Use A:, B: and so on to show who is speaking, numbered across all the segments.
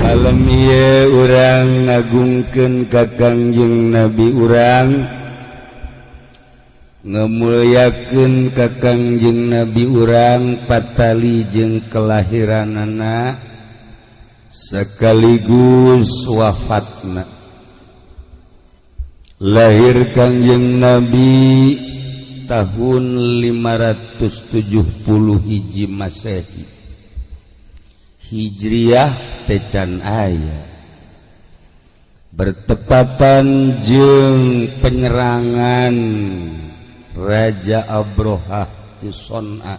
A: Malam ieu urang ngagungkeun ka Kangjeng Nabi, urang ngemuliakeun ka Kangjeng Nabi urang, patali jeung kelahiranana sekaligus wafatna. Lahir Kangjeng Nabi tahun 570 hiji Masehi, Hijriah tecan aya, bertepatan jeung penyerangan Raja Abrohah di Son'a,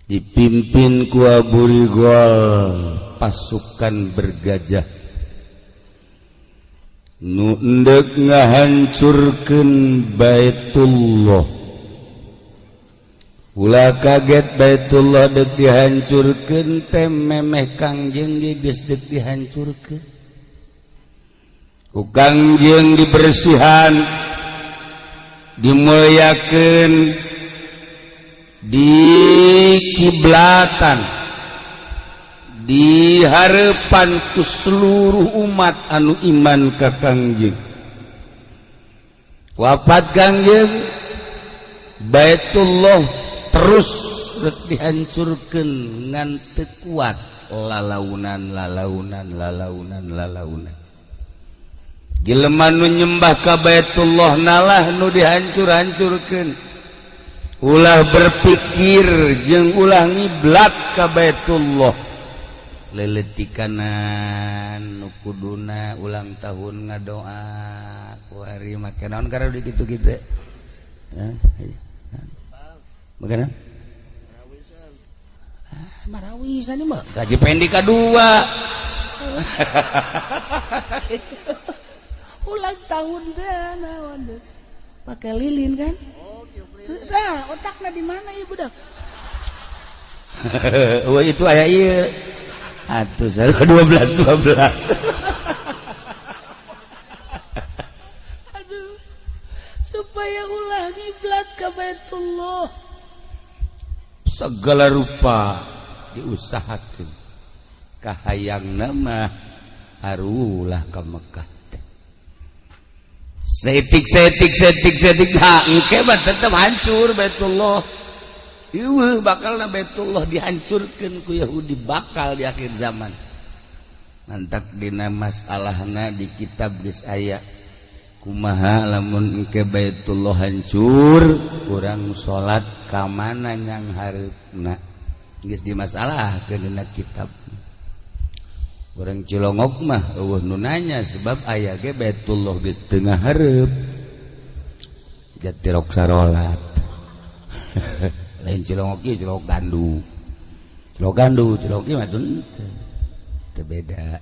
A: dipimpin ku Abu Rigol, pasukan bergajah nu endek ngahancurkeun Baitullah. Ulah kaget, Baitullah dek dihancurkeun teh memeh Kangjeng ge geus dek dihancurkeun. Ku Kangjeng dibersihan, dimuliakeun, dikiblatan di harapan ku seluruh umat anu iman ka Kangjeng. Wafat Kangjeng, Baitullah terus rek dihancurkeun ngan teu kuat, lalaunan, lalaunan, lalaunan, lalaunan. Jelema nu nyembah ka Baitullah nalah nu dihancur-hancurkeun. Ulah berpikir jeung ulah ngiblat ka Baitullah. Leletikanan nu kuduna ulang tahun ngadoa ku hari make naon karena gitu-gitu. Hah? Makanan? Ah, marawisan mah gaji pendi kadua.
B: Ulang tahun teh naon teh? Pakai lilin kan? Nah, otakna di mana ibu dah?
A: Wah, itu aya ieu. Atuh 12 12.
B: Aduh. Supaya ulah ngiblat ka Baitullah.
A: Segala rupa diusahakeun. Kahayang nama harulah ka Mekah teh. Setik setik setik setik, ha engke mah tetep hancur Baitullah. Ieu bakalna Baitullah dihancurkeun ku Yahudi bakal di akhir zaman. Mantak dina masalahna di kitab geus aya. Kumaha lamun engke Baitullah hancur, urang salat ka mana nyang hareupna? Geus dimasalahkeun dina kitab. Urang Cilongok mah eueuh nu nanya, sebab aya ge Baitullah geus teu ngahareup. Jatirok sarolat. Lain Cilongok ieu, Cilongok Gandu. Cilongok Gandu, Cilongok ieu mah teu beda.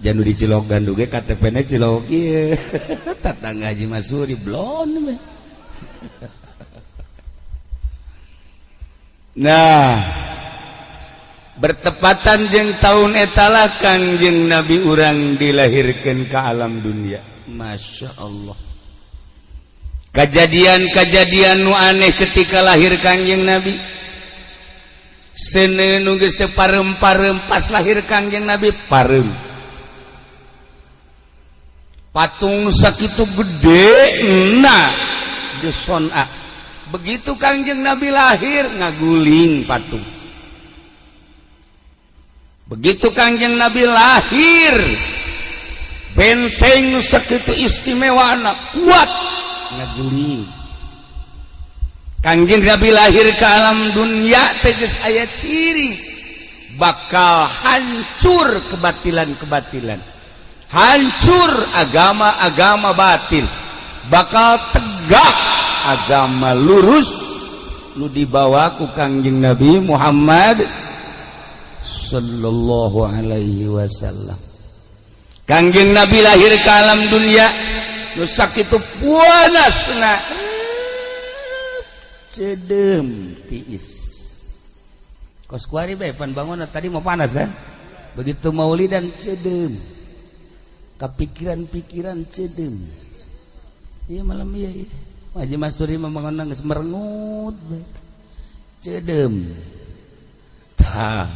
A: Janu di Cilok Gandu ge KTP-na Cilok ieu. Tatangga Haji Masuri blon we. Nah, bertepatan jeung tahun etalah Kangjeng Nabi urang dilahirkan ke alam dunia. Masya Allah. Kejadian-kejadian nu aneh ketika lahir Kangjeng Nabi. Seuneu nu geus teu parem-parem, pas lahir Kangjeng Nabi parem. Patung sakitu gede nah di Son'a. Begitu Kangjeng Nabi lahir ngaguling patung. Begitu Kangjeng Nabi lahir, benteng sakitu istimewa anak kuat ngaguling. Kangjeng Nabi lahir ke alam dunia tegas aya ciri bakal hancur kebatilan-kebatilan, hancur agama-agama batil, bakal tegak agama lurus nu dibawa ku Kangjeng Nabi Muhammad sallallahu alaihi wasallam. Kangjeng Nabi lahir ke alam dunia nu sakitu puanasna cedem tiis. Kos kuari bae pan bangun tadi mau panas kan? Begitu maulidan cedem. Kepikiran-pikiran cedem. Iya malam iya. Iya. Haji Masuri membangun geus merengut bae. Cedem. Tah.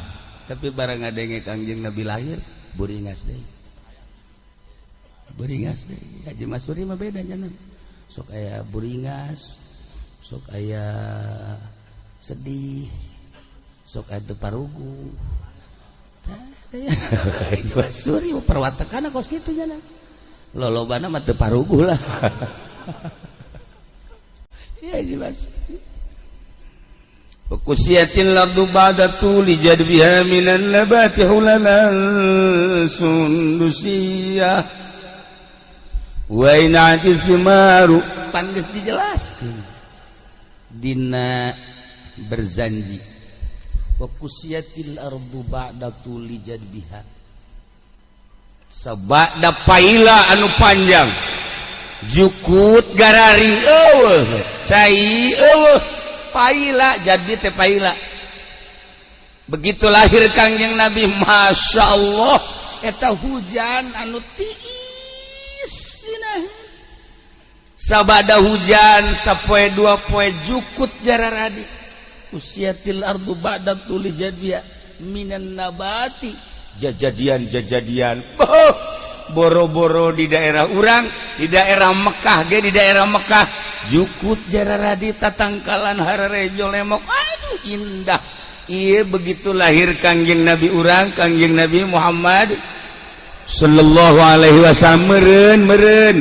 A: Tapi barang ngadenge Kangjeng Nabi lahir buringas deui. Buringas deui. Haji Masuri mah beda nya. Sok aya buringas, sok aya sedih, sok aya teu parugu. Haji Masuri perwatakana kos kitu nya. Lolobana mah teu parugu lah. Ya Haji Masuri. Wakusiyatil ardu ba'da tuli jadbiha minan nabati hulalan sundusiyah wa ina'ati simaru. Pan geus dijelaskeun dina berzanji. Wakusiyatil ardu ba'da tuli jadbiha, sabada paila anu panjang jukut garari eueuh cai eueuh paila jadi teh paila. Begitu lahir Kangjeng Nabi, Masya Allah, eta hujan anu tiis dina. Sabada hujan sapoe dua poe jukut jararadi. Usiatil ardu ba'da tuli jadbiha minan nabati, jajadian jajadian. Oh, boro-boro di daerah urang, di daerah Mekah ge, di daerah Mekah jukut jararadi tatangkalan hararejo lemok, aduh indah. Iya, begitu lahir Kangjeng Nabi urang, Kangjeng Nabi Muhammad sallallahu alaihi wasallam, meren meren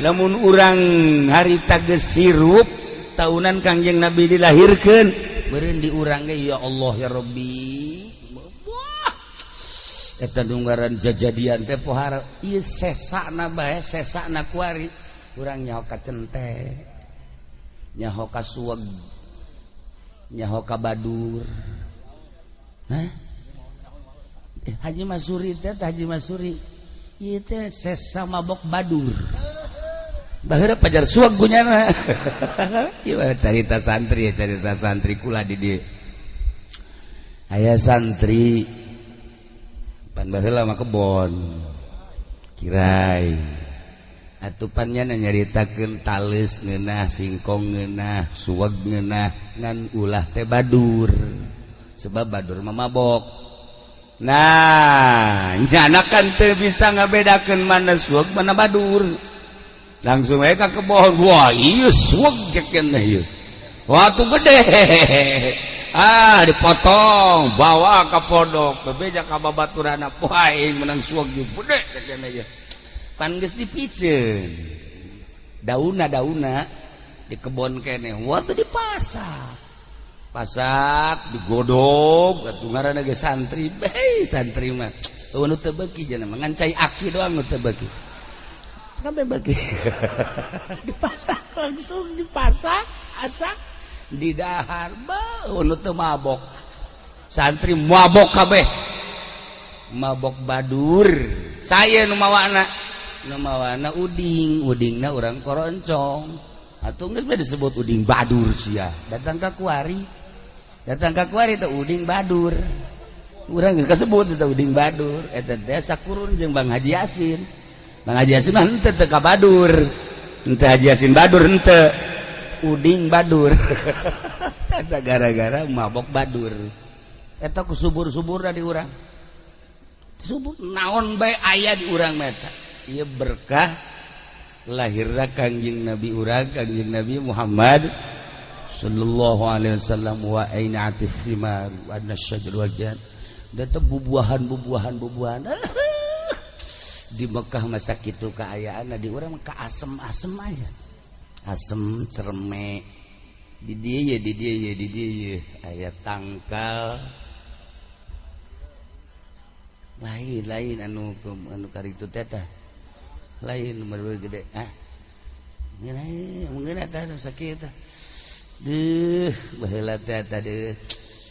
A: lamun urang harita geus hirup tahunan Kangjeng Nabi dilahirkeun, meren di urang ge ya Allah ya Rabbi. Wah, eta nunggaran jajadian teh pohara ieu sesana bae, sesana kuari urang nyaho ka cente, nyaho ka suweg, nyaho ka badur. Hah? Haji Masuri teh, Haji Masuri ieu teh sesa mabok badur. Baheula pajar suweg gunyana. Ieu carita santri, carita santri kula di dieu. Aya santri pan baheula mah kebon kirai. Atupannya nyaritakeun tales ngeunah, singkong ngeunah, suweg ngeunah, ngan ulah teh badur. Sebab badur mah mabok. Nah, nyana kan teu bisa ngabedakeun mana suweg mana badur. Langsung aja ka kebon. Wah, ieu suweg ceuk teh ieu. Wah, tuh gede. Ah, dipotong, bawa ka pondok, bebeja ka babaturana. Wah, aing menang suweg ieu gede ceuk ieu. Pan geus dipiceun. Dauna dauna di kebon kene. Wah, tuh dipasak. Pasak digodog atuh ngaranna ge santri. Beh, santri mah. Eueuh nu teu beuki cenah mah ngan cai aki doang nu teu beuki. Kabeh beuki. Dipasak langsung dipasak, asak di dahar. Beuh, nu teu mabok. Santri mabok kabeh. Mabok badur. Saya nu mawana. Nu mawana uding, udingna urang koroncong. Atuh geus disebut uding badur sia. Datang ka kuari. Datang ka kuari teh uding badur. Urang geus kasebut eta uding badur. Eta teh sakurun jeung Bang Haji Yasin. Bang Haji Yasin mah henteu teu ka badur. Henteu Haji Yasin badur henteu. Uding badur. Eta gara-gara mabok badur. Eta ku subur-suburna di urang. Subur naon bae aya di urang mah eta. Ieu berkah lahirna Kangjeng Nabi urang, Kangjeng Nabi Muhammad sallallahu alaihi wasallam. Wa ainatis simar wa nasyajar wal jan. Da bubuahan bubuahan bubuahan di Mekah masa kitu kaayaan, di urang ka asem-asem aya, asem cerme di dieu ye, di dieu ye, di dieu ye aya tangkal lain lain anu anu karitu teh tah lain nomor gede ah ngeunah ngeunah tah sakit tah deuh baheula teh tah deuh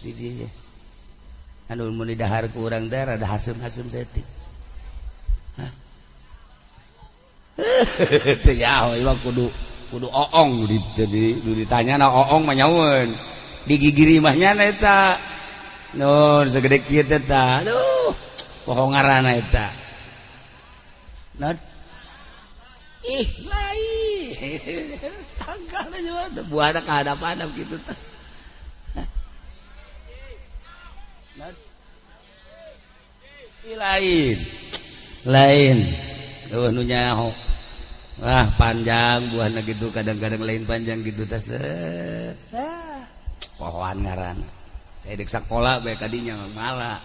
A: di dieu anu mun didahar ku urang teh rada hasem-hasem saeutik. Hah, teu nyaho ieu kudu kudu oong di, di, di ditanya na oong mah nyaweun di gigiri mah nya eta nun segede kieu teh tah, aduh poho ngaranna eta. Nah, ih lain tangkalnya juga buahna ka hadap-hadap gitu tah. Lain lain eueuh nu nyaho. Wah panjang buahna gitu, kadang-kadang lain panjang gitu teh. Pohoan ngaran. Saya dek sakola bae kadinya ngala.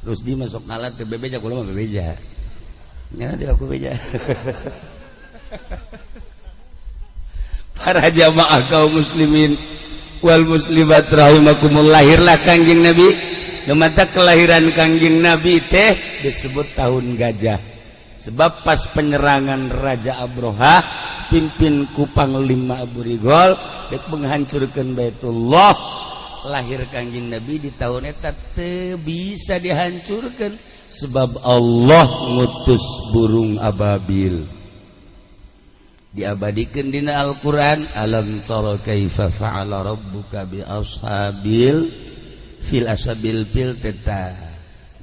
A: Rusdi masuk ngala teu bebeja, kula mah bebeja. Nya teu aku beja. Para jamaah kaum muslimin wal muslimat rahimakumullah, lahirlah Kangjeng Nabi. Mata kelahiran Kangjeng Nabi teh disebut tahun gajah. Sebab pas penyerangan Raja Abroha pimpin ku Panglima Abu Rigol dek menghancurkan Baitullah, lahir Kangjeng Nabi di tahun eta teu bisa dihancurkan sebab Allah ngutus burung ababil. Diabadikan dina Al-Qur'an, alam tara kaifa fa'ala rabbuka bi ashabil fil ashabil fil teta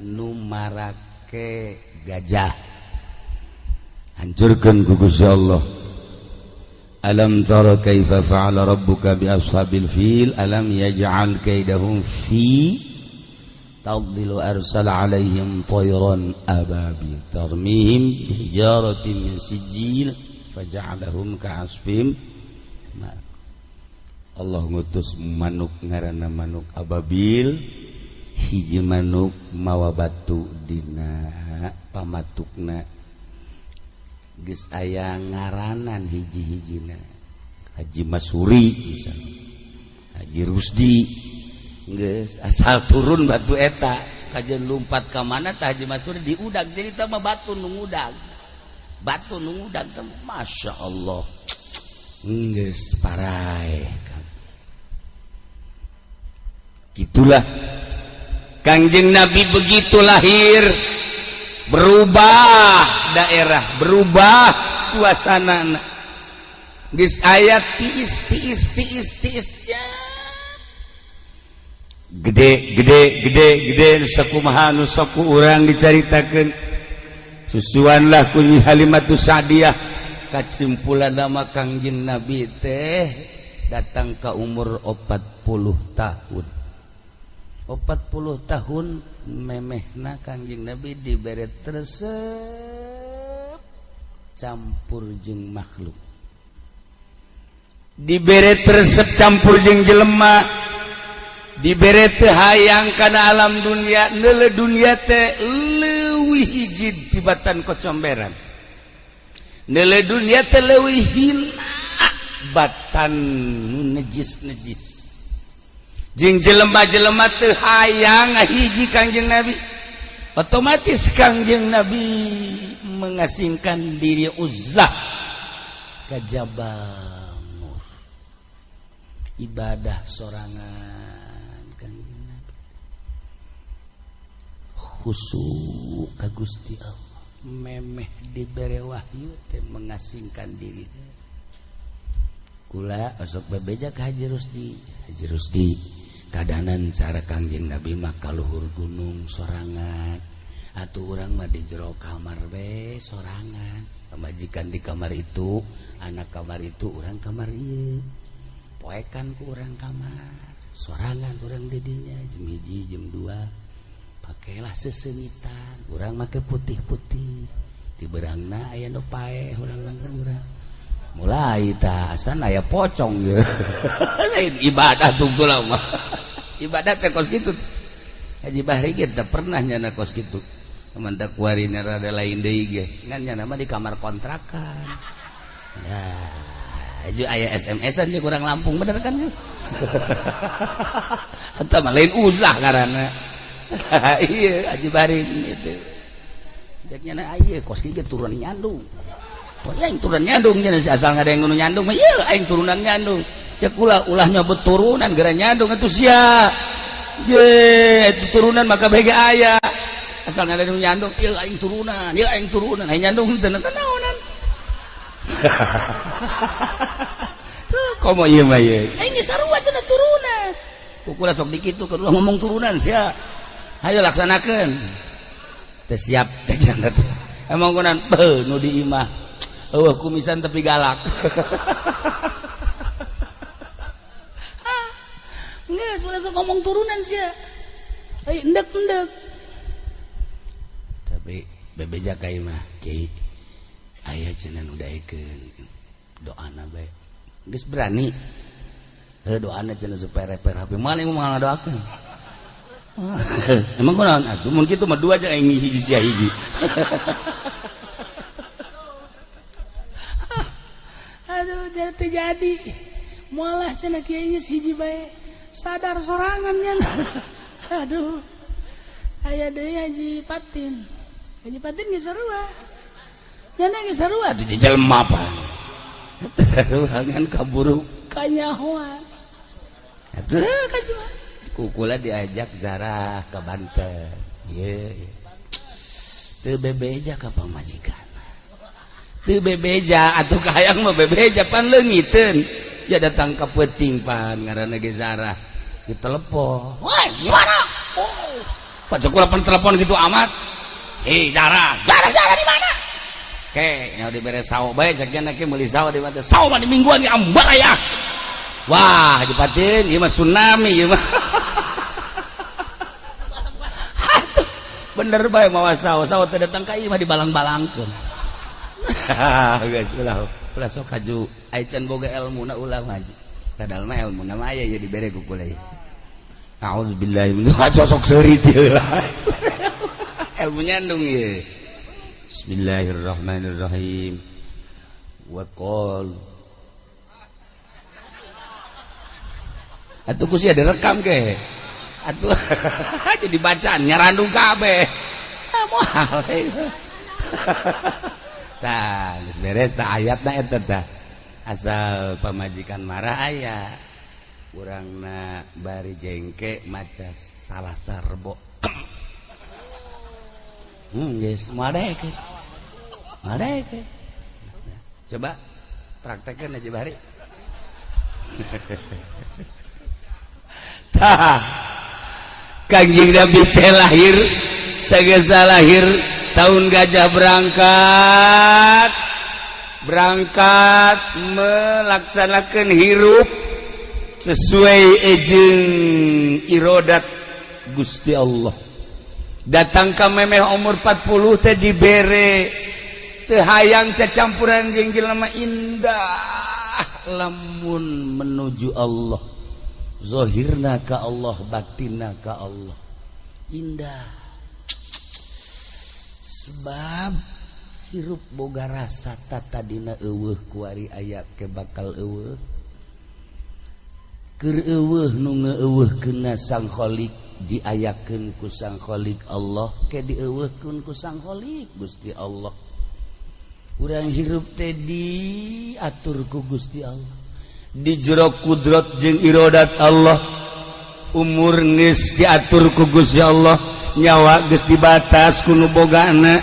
A: nu marake gajah hancurkan ku Gusti Allah. Alam tara kaifa fa'ala rabbuka bi ashabil fil alam yaj'al kaidahum fi tadlil arsala alaihim tayran ababil tarmihim bihijaratin min sijil faja'alahum ka'asfim. Allah ngutus manuk ngaranna manuk ababil, hiji manuk mawa batu dina pamatukna, geus aya ngaranan hiji-hijina, Haji Masuri misalnya, Haji Rusdi, geus asal turun batu eta kajen lumpat ka mana tah Haji Masuri diudag, jadi tah mah batu nu ngudag, batu nu ngudag teh Masya Allah geus paraeh. Gitulah Kangjeng Nabi begitu lahir, berubah daerah, berubah suasana. Geus aya tiis tiis tiis tiis ya. Gede gede gede gede sakumaha nu sok ku urang dicaritakeun. Susuanlah ku Nyi Halimatus Sa'diyah. Kasimpulan nama Kangjeng Nabi teh datang ke umur 40 tahun. 40 tahun memehna Kangjeng Nabi dibere resep campur jeung makhluk, dibere resep campur jeung jelema, dibere teu hayang kana alam dunia, neuleu dunia teh leuwih hiji tibatan kocomberan, neuleu dunia teh leuwih hina batan nu nejis-nejis, jeung jelema-jelema teu hayang hiji Kangjeng Nabi. Otomatis Kangjeng Nabi mengasingkan diri uzlah ke Jabal Nur, ibadah sorangan Kangjeng Nabi, khusyuk ka Gusti Allah. Memeh dibere wahyu teh mengasingkan diri. Kula osok bebeja ka Haji Rusdi, Haji Rusdi kadanan cara Kangjeng Nabi mah ka luhur gunung sorangan, atuh urang mah di jero kamar we sorangan, pamajikan di kamar itu, anak kamar itu, urang kamar ieu, poekan ku urang kamar sorangan, urang didinya jam 1 jam 2 pakailah sesengitan, urang make putih-putih, di berangna aya nu paeh, urang urang mulai tah asan aya pocong ye. Lain ibadah tunggu lama ibadah teh kos kitu. Haji Bahri ge teu pernah nyana kos kitu, mantap kuarina rada lain deui ge, ngan nyana mah di kamar kontrakan. Nah, aju aya SMS-an ge kurang Lampung bener kan ye. Eta mah lain uzlah ngaranna. Iya Haji Bahri itu cek nyana aya kos kieu turun nyandung. Oh, aing turunan nyandung nya, asal nggak ada yang nyandung mah ieu aing turunan nyandung. Cek ulah ulah nyebut turunan gara nyandung atuh sia. Ye, itu turunan maka bege aya. Asal nggak ada yang nyandung, ieu aing turunan, ieu aing turunan, aing nyandung teu naonan. Tuh komo ieu mah ieu. Aing geus sarua cenah turunan. Kukula sok dikitu keur ngomong turunan sia. Hayo laksanakeun. Teu siap teh jangan. Emang kunan beuh nu di imah. Eueuh kumisan tapi galak. Geus ulah sok ngomong turunan sia. Ai endek-endek. Tapi bebeja ka imah, "Kiai, aya cenah nu daekeun, doana bae." Geus berani. Heuh, doana cenah supaya repair HP. Moal moal doakeun. Emang kunaon atuh mun kitu mah dua aja aing hiji sia hiji.
B: Aduh, jadi jadi. Moal cenah kiai geus hiji bae. Sadar sorangan nya. Aduh. Aya deui Haji Patin. Haji Patin geus sarua. Nya geus sarua
A: atuh jelema apa. Ruangan kaburu
B: kanyahoan.
A: Atuh kukula diajak Zarah ke Banten. Ye. Teu bebeja ka pamajikan. Teu bebeja atuh kahayang mah bebeja pan leungiteun. Ya datang ka peuting pan ngaranna ge Zarah. Ditelepon.
B: Woi, suara. Oh.
A: Pak kula pan telepon gitu amat. Hei Zarah, Zarah Zarah di mana? Ke, nya dibere sawo bae cek nya ke meuli sawo di mana? Sawo mah di mingguan ge ambal aya. Wah, Haji Patin, ieu mah tsunami ieu mah. Bener bae mawa sawo, sawo teh datang ka ieu mah dibalang-balangkeun. Geus ulah, ulah sok haju ai can boga elmuna ulah mah haji. Padahal mah elmuna mah aya ieu dibere ku kula ieu. A'udzubillahi min sosok seuri teu lah. Ilmu nyandung ieu. Bismillahirrahmanirrahim. Wa qala atuh ku sia direkam ke. Atuh jadi bacaan nyarandung kabeh. Ah moal. Tah geus beres tah ayatna eta tah. Asal pamajikan marah aya. Urangna bari jengke maca salah sarbo. Geus moal daekeun. Moal daekeun. Coba praktekkeun aja bari. Tah Kangjeng Nabi teh lahir sagesa lahir tahun gajah berangkat berangkat melaksanakan hirup sesuai ejeng irodat Gusti Allah. Datang ka memeh umur 40 teh dibere teu hayang cacampuran jeung jelema indah lamun menuju Allah. Zahirna ka Allah, batinna ka Allah. Indah. Sebab hirup boga rasa tatadina eueuh kuari aya ke bakal eueuh. Keur eueuh nu ngeueuhkeunna Sang Khalik diayakeun ku Sang Khalik Allah ke dieueuhkeun ku Sang Khalik Gusti Allah. Urang hirup teh diatur ku Gusti Allah. Di jero kudrat jeung irodat Allah. Umur geus diatur ku Gusti Allah, nyawa geus dibatas ku nu bogana.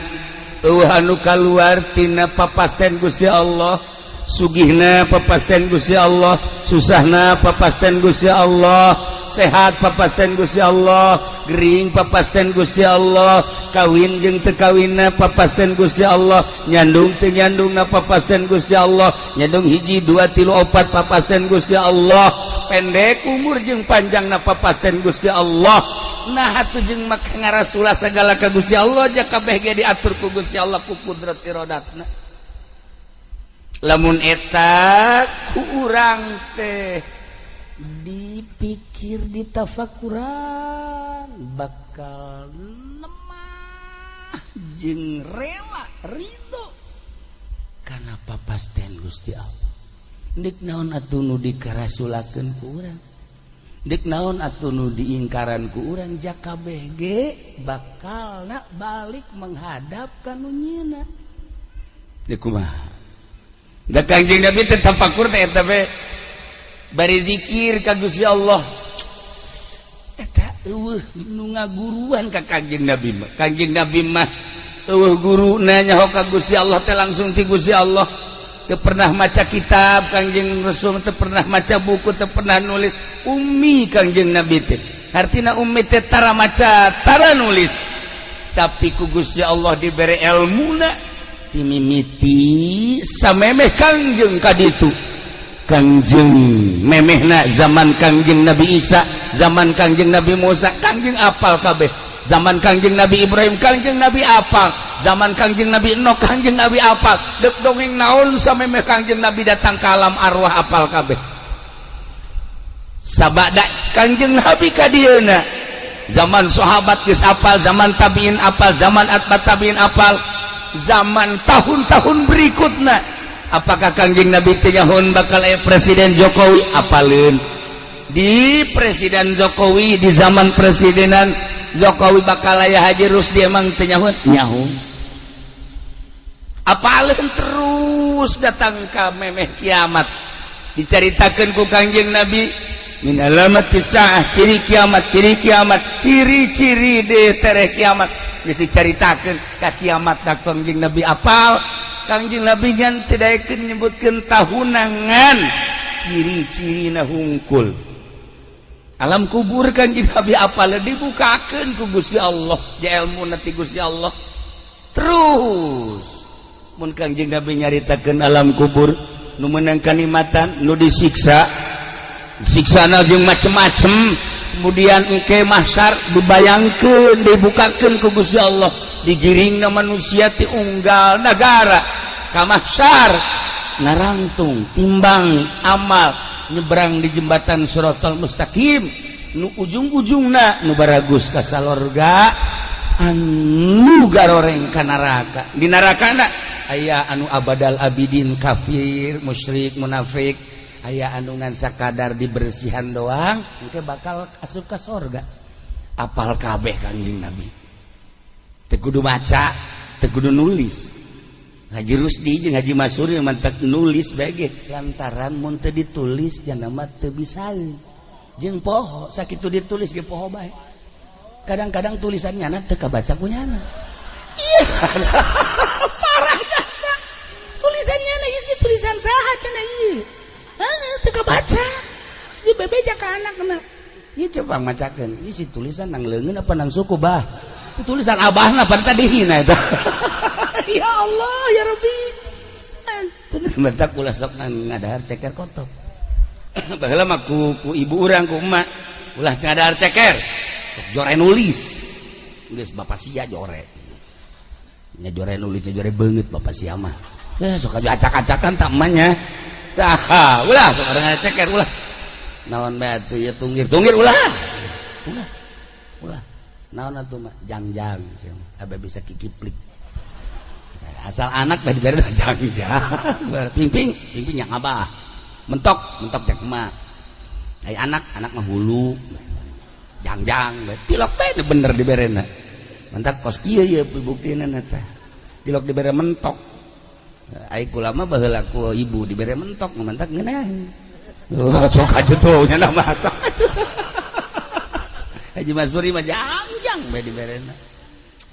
A: Eueuh anu kaluar tina papasten Gusti Allah, sugihna papasten Gusti Allah, susahna papasten Gusti Allah, sehat papasten Gusti Allah, gering papasten Gusti Allah, kawin jeung teu kawinna papasten Gusti Allah, nyandung teu nyandungna papasten Gusti Allah, nyandung hiji dua tilu opat papasten Gusti Allah, pendek umur jeung panjangna papasten Gusti Allah. Nah atuh jeung maka ngarasulah segala ka Gusti Allah ja kabeh ge diatur ku Gusti Allah ku kudrat irodatna. Lamun eta ku urang teh dipikir ditafakuran bakal lemah jeung rela ridho kana papasten Gusti Allah. Deuk naon atuh nu dikarasulakeun ku urang, deuk naon atuh nu diingkaran ku urang, ja kabeh ge bakalna balik menghadap ka nu nyieunna. Deuk kumaha? Da Kangjeng Nabi teh tafakur teh eta we bari zikir ka Gusti Allah. Eta eueuh nu ngaguruan ka Kangjeng Nabi mah. Kangjeng Nabi mah eueuh guruna nyaho ka Gusti Allah teh langsung ti Gusti Allah. Teu pernah maca kitab Kangjeng Rasul, teu pernah maca buku, teu pernah nulis. Ummi Kangjeng Nabi teh. Artina ummi teh tara maca, tara nulis. Tapi ku Gusti Allah dibere elmuna dimimiti samemeh Kangjeng kaditu. Kangjeng memehna zaman Kangjeng Nabi Isa, zaman Kangjeng Nabi Musa, Kangjeng apal kabeh. Zaman Kangjeng Nabi Ibrahim, Kangjeng Nabi apal. Zaman Kangjeng Nabi Enoch, Kangjeng Nabi apal. Dek dongeng naon samemeh Kangjeng Nabi datang ke alam arwah, apal kabeh. Sabada Kangjeng Nabi ka dieuna, zaman sahabat geus apal, zaman tabiin apal, zaman atba tabiin apal, zaman tahun-tahun berikutnya. Apakah Kangjeng Nabi teu nyahoeun bakal Presiden Jokowi? Apaleun. Di Presiden Jokowi, di zaman presidenan Jokowi bakal aya Haji Rusdi, emang teu nyahoeun? Nyaho. Apaleun terus datang ka memeh kiamat, dicaritakeun ku Kangjeng Nabi min alamati saah, ciri kiamat, ciri kiamat, ciri-ciri de tereh kiamat geus dicaritakeun ka kiamat. Da Kangjeng Nabi apal. Kangjeng Nabi ngan teu daekeun nyebutkeun tahunangan, ciri-cirina hungkul. Alam kubur Kangjeng Nabi apal, dibukakeun ku Gusti Allah, di ilmu nanti Gusti Allah. Terus mun Kangjeng Nabi nyaritakeun alam kubur, nu meunang kanikmatan, nu disiksa, siksana jeung macem-macem. Kemudian engke mahsyar dibayangkeun, dibukakeun ku Gusti Allah, digiringna manusia ti unggal negara ka mahsyar, narangtung timbang amal, nyebrang di jembatan Siratal Mustaqim, nu ujung-ujungna nu baragus ka salorga, anu garoreng ka neraka. Di nerakana aya anu abadal abidin, kafir, musyrik, munafik, aya anu ngan sakadar dibersihan doang, engke bakal asup ka sorga. Apal kabeh Kangjeng Nabi, teu kudu maca, teu kudu nulis. Haji Rusdi jeung Haji Masuri mantak nulis bae, lantaran mun teu ditulis jana mah teu bisa jeung poho. Sakitu ditulis ge poho bae. Kadang-kadang tulisannya na teu kabaca ku nyana. Iya, parah jasa tulisannya na, isi tulisan saha cenah ieu teu kabaca. Di bebeja ka anak na, ieu coba macakeun, isi tulisan nang leungeun apa nang suku, bah? Itu tulisan abahna pada tadi hina eta. Ya Allah, ya Rabbi. Bentak ulah sok ngadahar ceker kotok. Baheula mah ku ibu urang, ku emak, ulah ngadahar ceker, sok jore nulis. Geus bapak sia jore nya, jore nulis, jore beungeut bapak sia mah. Ya sok aja acak-acakan tak emaknya. Tah, ulah sok ada ceker, ulah naon bae atuh ya, tunggir tunggir, ulah ulah ulah naon atuh mah, jangjang abe bisa kikiplik. Asal anak tadi dibere jangjang, ping-ping ping-ping yang abah, mentok mentok cek emak. Ai anak anak mah hulu jangjang, tilok bae bener diberena. Mentak kos kieu ye buktina teh, tilok dibere mentok. Ai kula mah baheula ku ibu dibere mentok, mentak ngeunaheun. Oh, sok aja tuh nya masak. Haji Masuri mah jangjang bae diberena.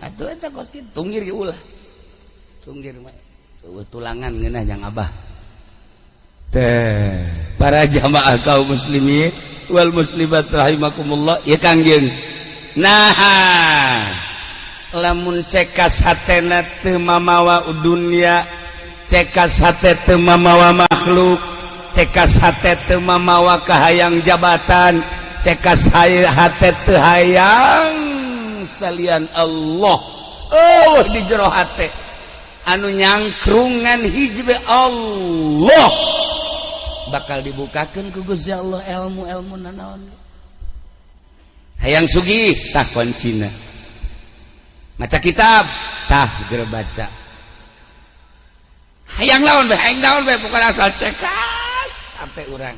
A: Atuh eta kos kitu, tunggir ge ulah. Tunggir mah tulangan ngeunah jang abah. Teh, para jamaah kaum muslimin wal muslimat rahimakumullah, ya Kangjeng. Nah, lamun cekas hatena teu mamawa dunya, cekas hate teu mamawa makhluk, cekas hate teu mamawa kahayang jabatan, cekas hate teu hayang salian Allah, oh, di jero hate anu nyangkrungan hiji Allah, bakal dibukakan ku Gusti Allah ilmu-ilmu nanaon. Hayang sugih, tah kuncina maca kitab, tah geura baca. Hayang naon bae, hayang naon bae, pokokna asal cekas sampai urang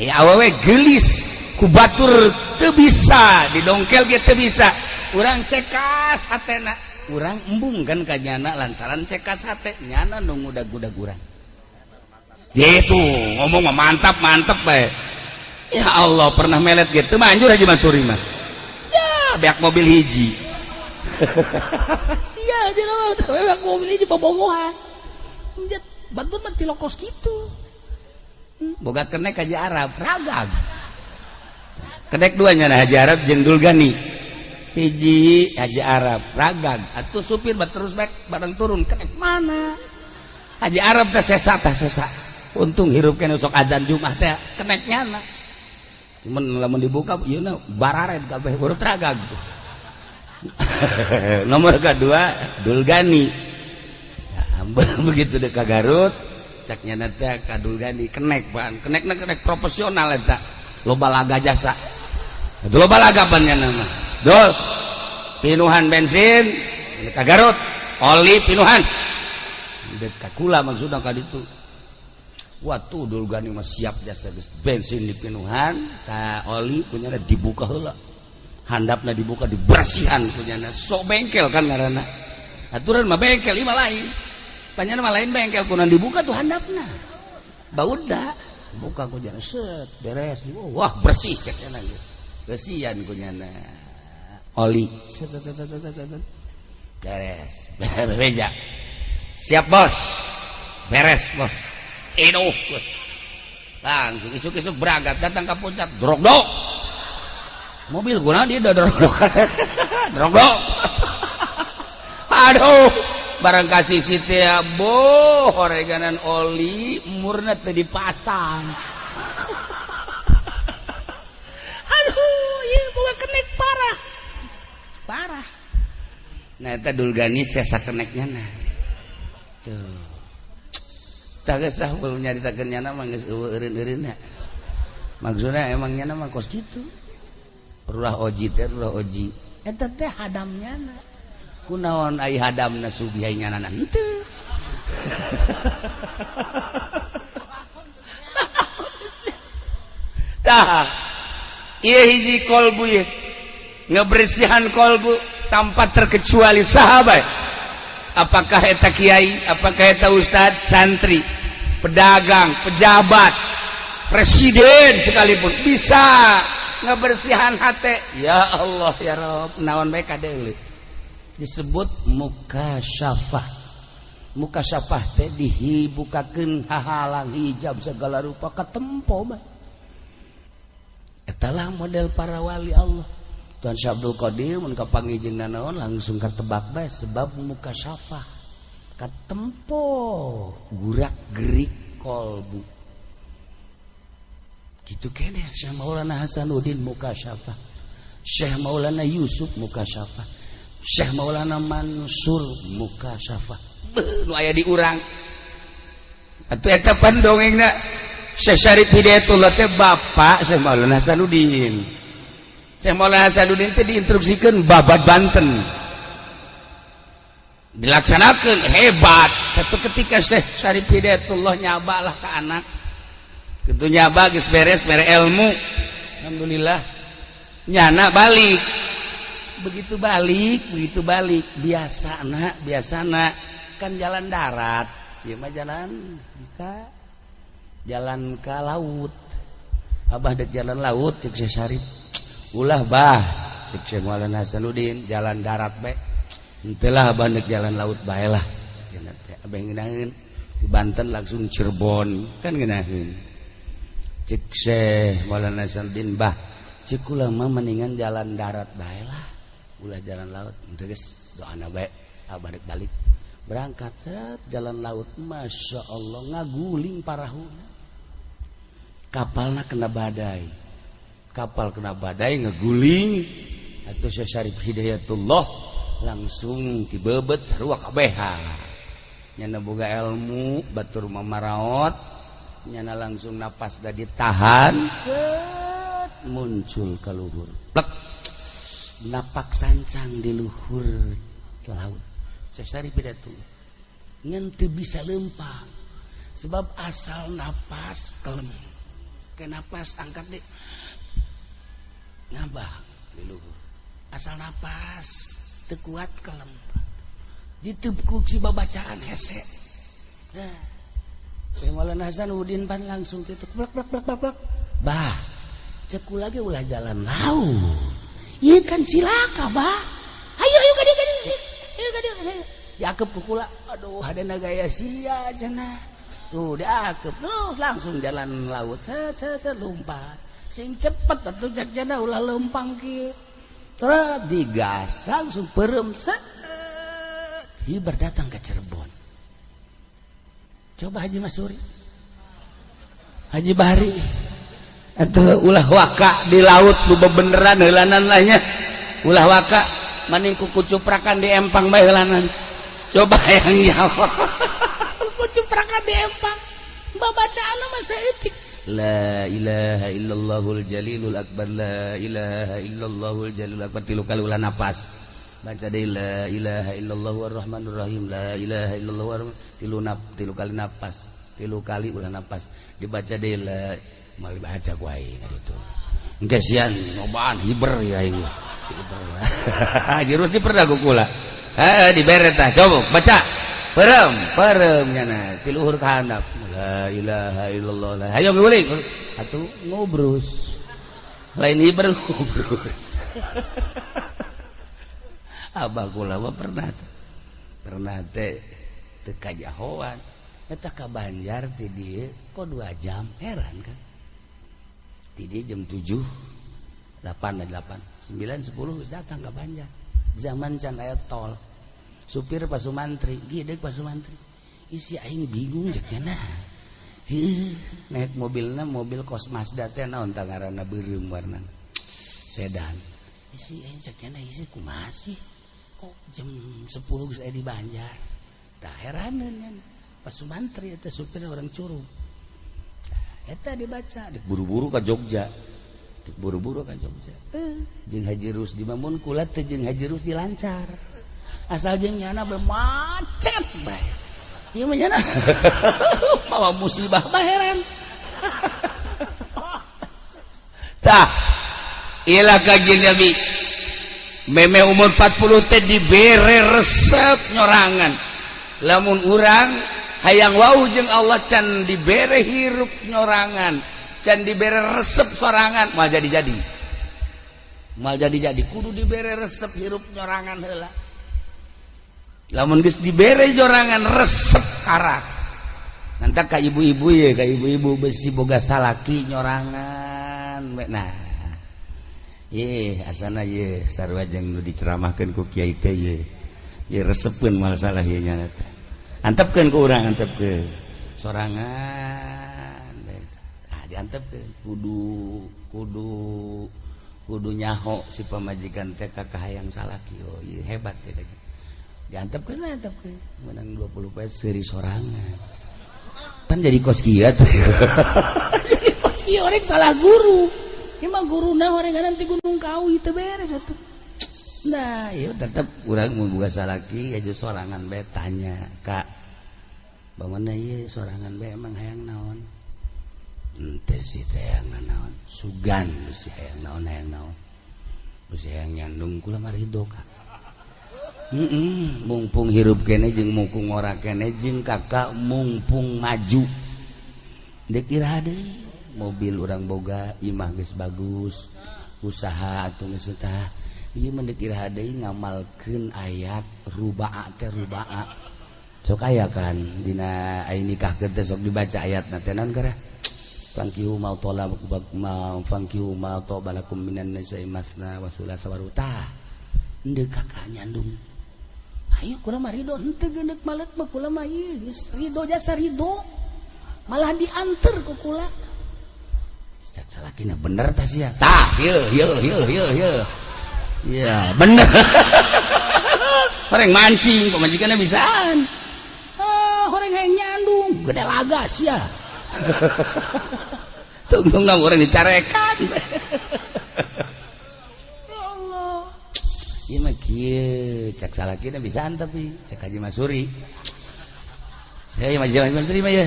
A: aya awewe geulis, ku batur teu bisa didongkel ge teu bisa, urang cekas hatena, urang embung kan ka nyana lantaran cekas hate nyana nu ngudag-gudag urang. Gitu ngomong mah mantap mantap bae. Ya Allah, pernah melet gitu manjur Haji Mansuri mah ya, beak mobil hiji.
B: Sia aja lah, beak mobil hiji bobogohan. Bantu mah tilokos gitu.
A: Boga kenek Haji Arab ragag, kenek duanya nah Haji Arab jeung Dulgani. Hiji Haji Arab ragag atuh, supir bat terus baik bareng turun, kenek mana Haji Arab teh sesa, teh sesa. Untung hirup kene sok adzan Jumat teh kenek nyana. Cuman lamun dibuka ieu na barared kabeh urut ragag. Nomor kedua Dulgani. Ya, begitu dek ka Garut, cak nyana teh ka Dulgani kenek ban, kenekna kenek profesional eta. Loba laga jasa. Itu loba laga ban nyana mah. Dul. Pinuhan bensin ka Garut, oli pinuhan. Dek ka kula maksudna ka ditu. Waktu Dulgani mah siap jasa geus bensin dipinuhan, ta oli kunyana dibuka heula. Handapna dibuka dibersihan kunyana. Sok bengkel kan ngaranna. Aturan mah bengkel ieu mah lain. Panyana mah lain bengkel kunan dibuka tuh handapna. Bauda buka kunyana set beres. Wah bersih cek nya geus. Bersihan kunyana. Oli set set set set set. Beres. Bereja. Siap bos. Beres bos. Iduh, langsung isuk-isuk berangkat datang ke puncak, drok dok. Mobil guna dia udah drok dok, drok dok. Aduh, barang kasih situ ya, boh, oreganan oli murna teu dipasang.
B: Aduh, ieu boga kenek parah. Parah.
A: Nah, eta Dulgani sesa keneknya nah. Tuh. Tah geus lah belum nyaritakeun nyana mah geus eueuh eureun-eureunna. Maksudna emang nyana mah kos kitu. Rurah oji teh rurah oji.
B: Eta teh hadam nyana.
A: Kunaon ai hadamna sugi ai nyana henteu. Tah ieu hiji kolbu ieu. Ngebersihan kolbu tanpa terkecuali sahabat. Apakah eta kiai, apakah eta ustad, santri, pedagang, pejabat, presiden sekalipun bisa ngebersihan hati. Ya Allah ya Rob, naon bae kadeuleu. Disebut mukasyafah. Mukasyafah teh dihibukakeun hahalang hijab segala rupa katempo bae. Etalah model para wali Allah. Tuan Syekh Abdul Qadir mun kapanggih jeung nanaon langsung katebak bae sebab mukasyafah katempo gurak-gerik kolbu. Kitu keneh Syekh Maulana Hasanuddin mukasyafah, Syekh Maulana Yusuf mukasyafah, Syekh Maulana Mansur mukasyafah. Beuh nu aya di urang. Atuh eta pan dongengna Syekh Syarif Hidayatullah teh bapak Syekh Maulana Hasanuddin. Syekh Maulana Hasanuddin teh diinstruksikeun babat Banten. Dilaksanakeun hebat. Satu ketika Syekh Syarif Hidayatullah nyabalah ke anak. Kitu nyaba geus beres mere ilmu. Alhamdulillah. Nyana balik. Begitu balik biasana kan jalan darat. Ieu mah jalan ka laut. Abah dek jalan laut cek Syekh Syarif. Ulah bah cek Syekh Maulana Hasanuddin jalan darat bae. Henteu lah abah dek jalan laut bae lah. Abah ngeunaheun di Banten langsung Cirebon kan ngeunaheun. Cek Syekh Maulana Hasanuddin bah cek kula mah mendingan jalan darat bae lah. Ulah jalan laut. Henteu geus doana bae abah dek balik. Berangkat set jalan laut Masya Allah ngaguling parahuna. Kapalna kena badai. Kapal kena badai ngeguling atau Syekh Syarif Hidayatullah langsung dibebet sarua kabehan. Nyana boga ilmu batur mamaraot nyana langsung napas da ditahan set muncul ke luhur. Plek napak sancang di luhur laut. Syekh Syarif Hidayatullah ngan teu bisa lempang sebab asal napas kelem. Ke napas angkat deh ngabah di luhur. Asal napas teu kuat kelem. Ditepuk si babacaan hese. Nah, Syekh Maulana Hasanuddin pan langsung kitu blak blak blak blak blak. Bah, cek kula ge ulah jalan laut. Ieu kan cilaka, bah. Ayo ayo ka dieu ka dieu. Ayo ka dieu. Diakep ku kula. Aduh, hadena gaya sia cenah. Tuh diakep terus langsung jalan laut. Set set set lompat. Sing cepet atuh cek jana ulah lempang kieu. Terus digas langsung perem set. Hibar datang ke Cirebon. Coba Haji Masuri, Haji Bahri, Atau ulah waka di laut lu bebeneran heulanan lah nya. Ulah waka, maning ku kucuprakan di empang bae heulanan. Coba yang nyawa.
B: Kucuprakan di empang. Babacaan mah saeutik.
A: La ilaha illallahul jalilul akbar, la ilaha illallahul jalilul akbar, tilu kali ulah napas. Baca deui, la ilaha illallah arrahmanir rahim, la ilaha illallah, tilu nap, tilu kali napas, tilu kali ulah napas. Dibaca deui la, mal dibaca ku aing itu. Engke sian nyobaan hiber ya aing. Hiber. Haji Rusdi pernah ku kula. Heeh, dibere tah, coba baca. Perem, perem nyana, ti luhur ka handap. La ilaha illallah. La. Hayo guling. Atuh ngobrus. Lain hiber, ngobrus. Abah kula mah pernah teh. Pernah teh teu kajahoan. Eta ka Banjar ti dieu kok 2 jam, heran kan. Ti dieu jam 7, 8, 8, 9, 10 geus datang ka Banjar. Zaman can aya tol. Supir Pak Sumantri, gede Pak Sumantri. Isi aing bingung cek nah. Heuh, naik mobilna mobil kos Mazda teh, naon tah ngaranna, beureum warna. Sedan. Isi aing cek nya, isi kumaha sih? Kok jam 10 geus aya di Banjar. Tah, heraneun nya. Pak Sumantri eta supir orang Curug. Tah, eta dibaca, dek buru-buru ka Jogja. Dek buru-buru ka Jogja. Eh, jeung Haji Rusdi mah, mun kula teh jeung Haji Rusdi lancar. Asal jeung nyana bae macet bae. Ieu mah nyana mawa musibah mah heran. Tah, ilah Kanjeng Nabi. Meme umur 40 teh dibere resep nyorangan. Lamun urang hayang wau jeung Allah, can dibere hirup nyorangan, can dibere resep sorangan, moal jadi-jadi. Moal jadi-jadi, kudu dibere resep hirup nyorangan heula. Lamun geus dibere jorangan resep karak. Nanti ka ibu-ibu ya, ka ibu-ibu besi boga salaki nyorangan. Nah, ye asana ye sarua jeung nu diceramahkeun ku kiai teh ye. Ye resepkeun moal salah ye nya teh. Antepkeun ku urang, antepkeun. Sorangan. Nah, diantepkeun kudu kudu kudu nyaho si pamajikan teh ka kahayang salaki. Oh, ieu hebat teh. Diantepkeun lah, antepkeun. Menang 20 poe seuri sorangan. Pan jadi kos kieu tuh.
B: Jadi kos kieu orang salah guru. Ieu mah guruna orang nanti Gunung Kawi teu beres atuh.
A: Nah, ya tetep urang mau buka salaki aja sorangan bae, tanya, "Kak, bagaimana ieu sorangan bae, emang hayang naon?" Ente sih teh hayang naon? Sugan sih hayang naon, hayang naon? Bisi hayang nyandung, kula mah ridho, Kak. Mumpung hirup kene jeung mumpung ora kene jeung kakak mumpung maju. Dek iraha deui, mobil urang boga, imah geus bagus, usaha atuh geus tah. Ieu mah dek iraha deui ngamalkeun ayat rubaa teh, rubaa. Sok aya kan dina aya nikahkeun teh sok dibaca ayatna teh, naon gara? Fankihu ma talaba ma fankihu ma taba lakum minan nisa'i masna wa thulatha wa ruba'.
B: Endek kakak nyandung. Ayo kula mah ridho, henteu geundeuk malet mah kula mah ieu geus ridho, jasa ridho. Malah dianter ku kula.
A: Cak salakina, bener tah sia. Tah, ieu ieu ieu ieu ieu. Iya, bener. Orang mancing, pamajikanna bisaan.
B: Ah, orang hayang nyandung, gede lagas ya.
A: Tungtung orang dicarekan.
B: Ya Allah.
A: Ieu mah kieu, cak salakina bisaan tapi cak Haji Masuri. Saya Haji Masuri mah ya.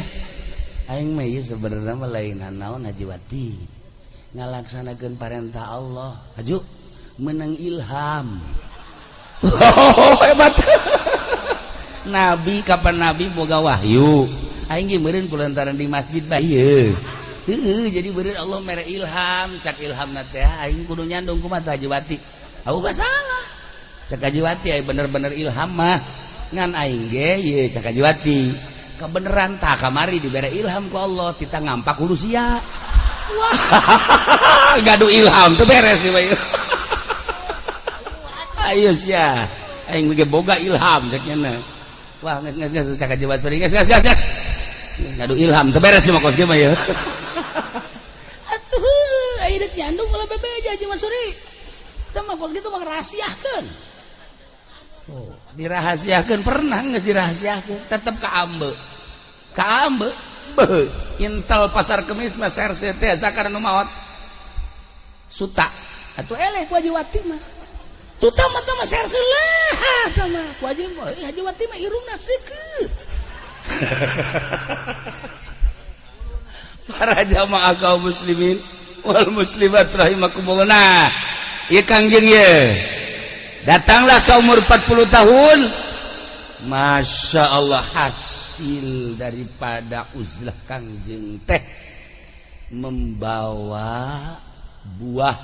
A: Aing mah ieu sebenarnya mah lain naon, Haji Wati. Ngalaksanakeun parentah Allah. Haju menang ilham. Oh, hebat. Nabi, kapan Nabi boga wahyu? Aing ge meureun kulantaran di masjid bae ieu. Heueuh, jadi meureun Allah mere ilham, cak ilhamna teh aing kudu nyandung, kumaha Haji Wati? Aku mah salah. Cak Haji Wati, aya bener-bener ilham mah. Ngan aing ge ieu, cak Haji Wati. Kebeneran tah kamari dibere ilham ku Allah tita ngampak hulu sia. Wah, gaduh ilham tuh beres nih bae. Ayo sia. Aing ge boga ilham cek nya. Wah, geus geus geus, cak Haji Wati, geus geus geus. Geus gaduh ilham teu beres mah kos ge mah ya.
B: Atuh. Kiai dek nyandung ulah bebeja Haji Masuri. Tah mah kos kitu mah rahasiakeun.
A: Oh, dirahasiakeun, pernah geus dirahasiakeun, tetep kaambe. Kaambe. Beuh, intel Pasar Kemis mah serse teh sakar nu maot. Suta.
B: Atuh eleh ku Haji Wati mah. Tuh mah tah mah serse lah tah mah. Ku Haji Haji Wati mah irungna seukeut.
A: Para jamaah kaum muslimin wal muslimat rahimakumullah. Nah, ieu Kangjeng ye. Datanglah ke umur 40 tahun. Masya Allah, hasil daripada uzlah Kangjeng teh membawa buah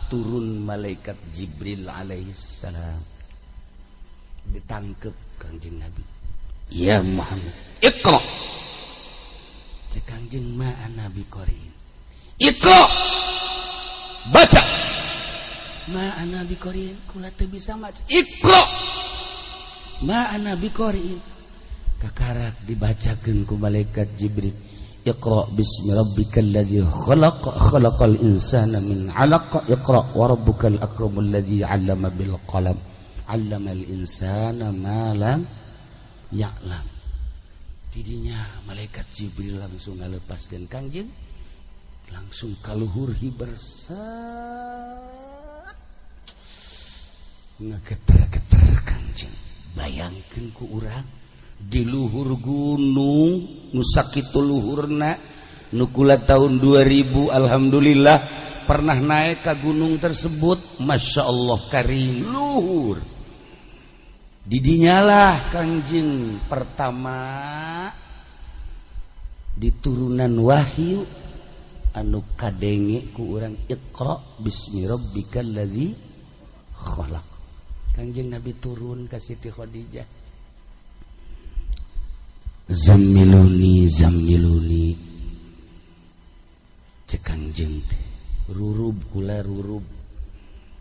A: turun malaikat Jibril alaihissalam. Ditangkep Kangjeng Nabi. Ya Muhammad, iqra. Cek Kangjeng ma ana biqariin. Iqra. Baca.
B: Ma ana biqariin, kula teu bisa maca.
A: Iqra.
B: Ma ana biqariin.
A: Kakarak dibacakeun ku malaikat Jibril. Iqra bismi rabbikal ladzi khalaq, khalaqal insana min 'alaq, iqra wa rabbukal akramul ladzi 'allama bil qalam, 'allamal insana ma lam ya'lam.
B: Didinya malaikat Jibril langsung ngalepaskeun Kangjeng, langsung kaluhur hiber sat ngegeter-geter Kangjeng. Bayangkeun ku urang
A: di luhur gunung nu sakitu luhurna nu kula tahun 2000 alhamdulillah pernah naik ke gunung tersebut. Masya Allah karim luhur. Didinyalah Kangjeng pertama diturunan wahyu anu kadenge ku urang iqra bismi rabbikal ladzi khalaq. Kangjeng Nabi turun ka Siti Khadijah. Zammiluni zammiluni. Cek Kangjeng teh rurub kula rurub.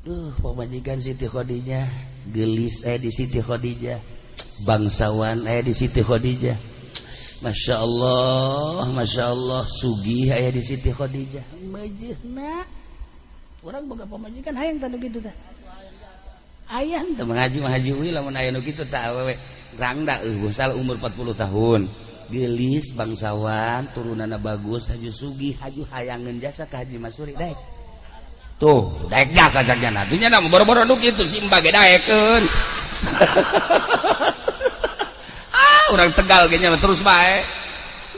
A: Duh, pamajikan Siti Khadijah gelis di Siti Khadijah, bangsawan di Siti Khadijah. Masya Allah, Masya Allah, sugih aya di Siti Khadijah.
B: Mejehna urang boga pamajikan hayang tah nu kitu tah.
A: Aya teu mengaji haji we lamun aya nu kitu tah awewe rangda eueuh salah umur 40 tahun. Gelis bangsawan, turunanna bagus, haju sugih, haju hayangeun jasa ka Haji Masuri daek. Tuh, daek jasa jana. Dunya na boro-boro nu kitu simba ge daekeun. Ah, urang Tegal ge nya terus bae.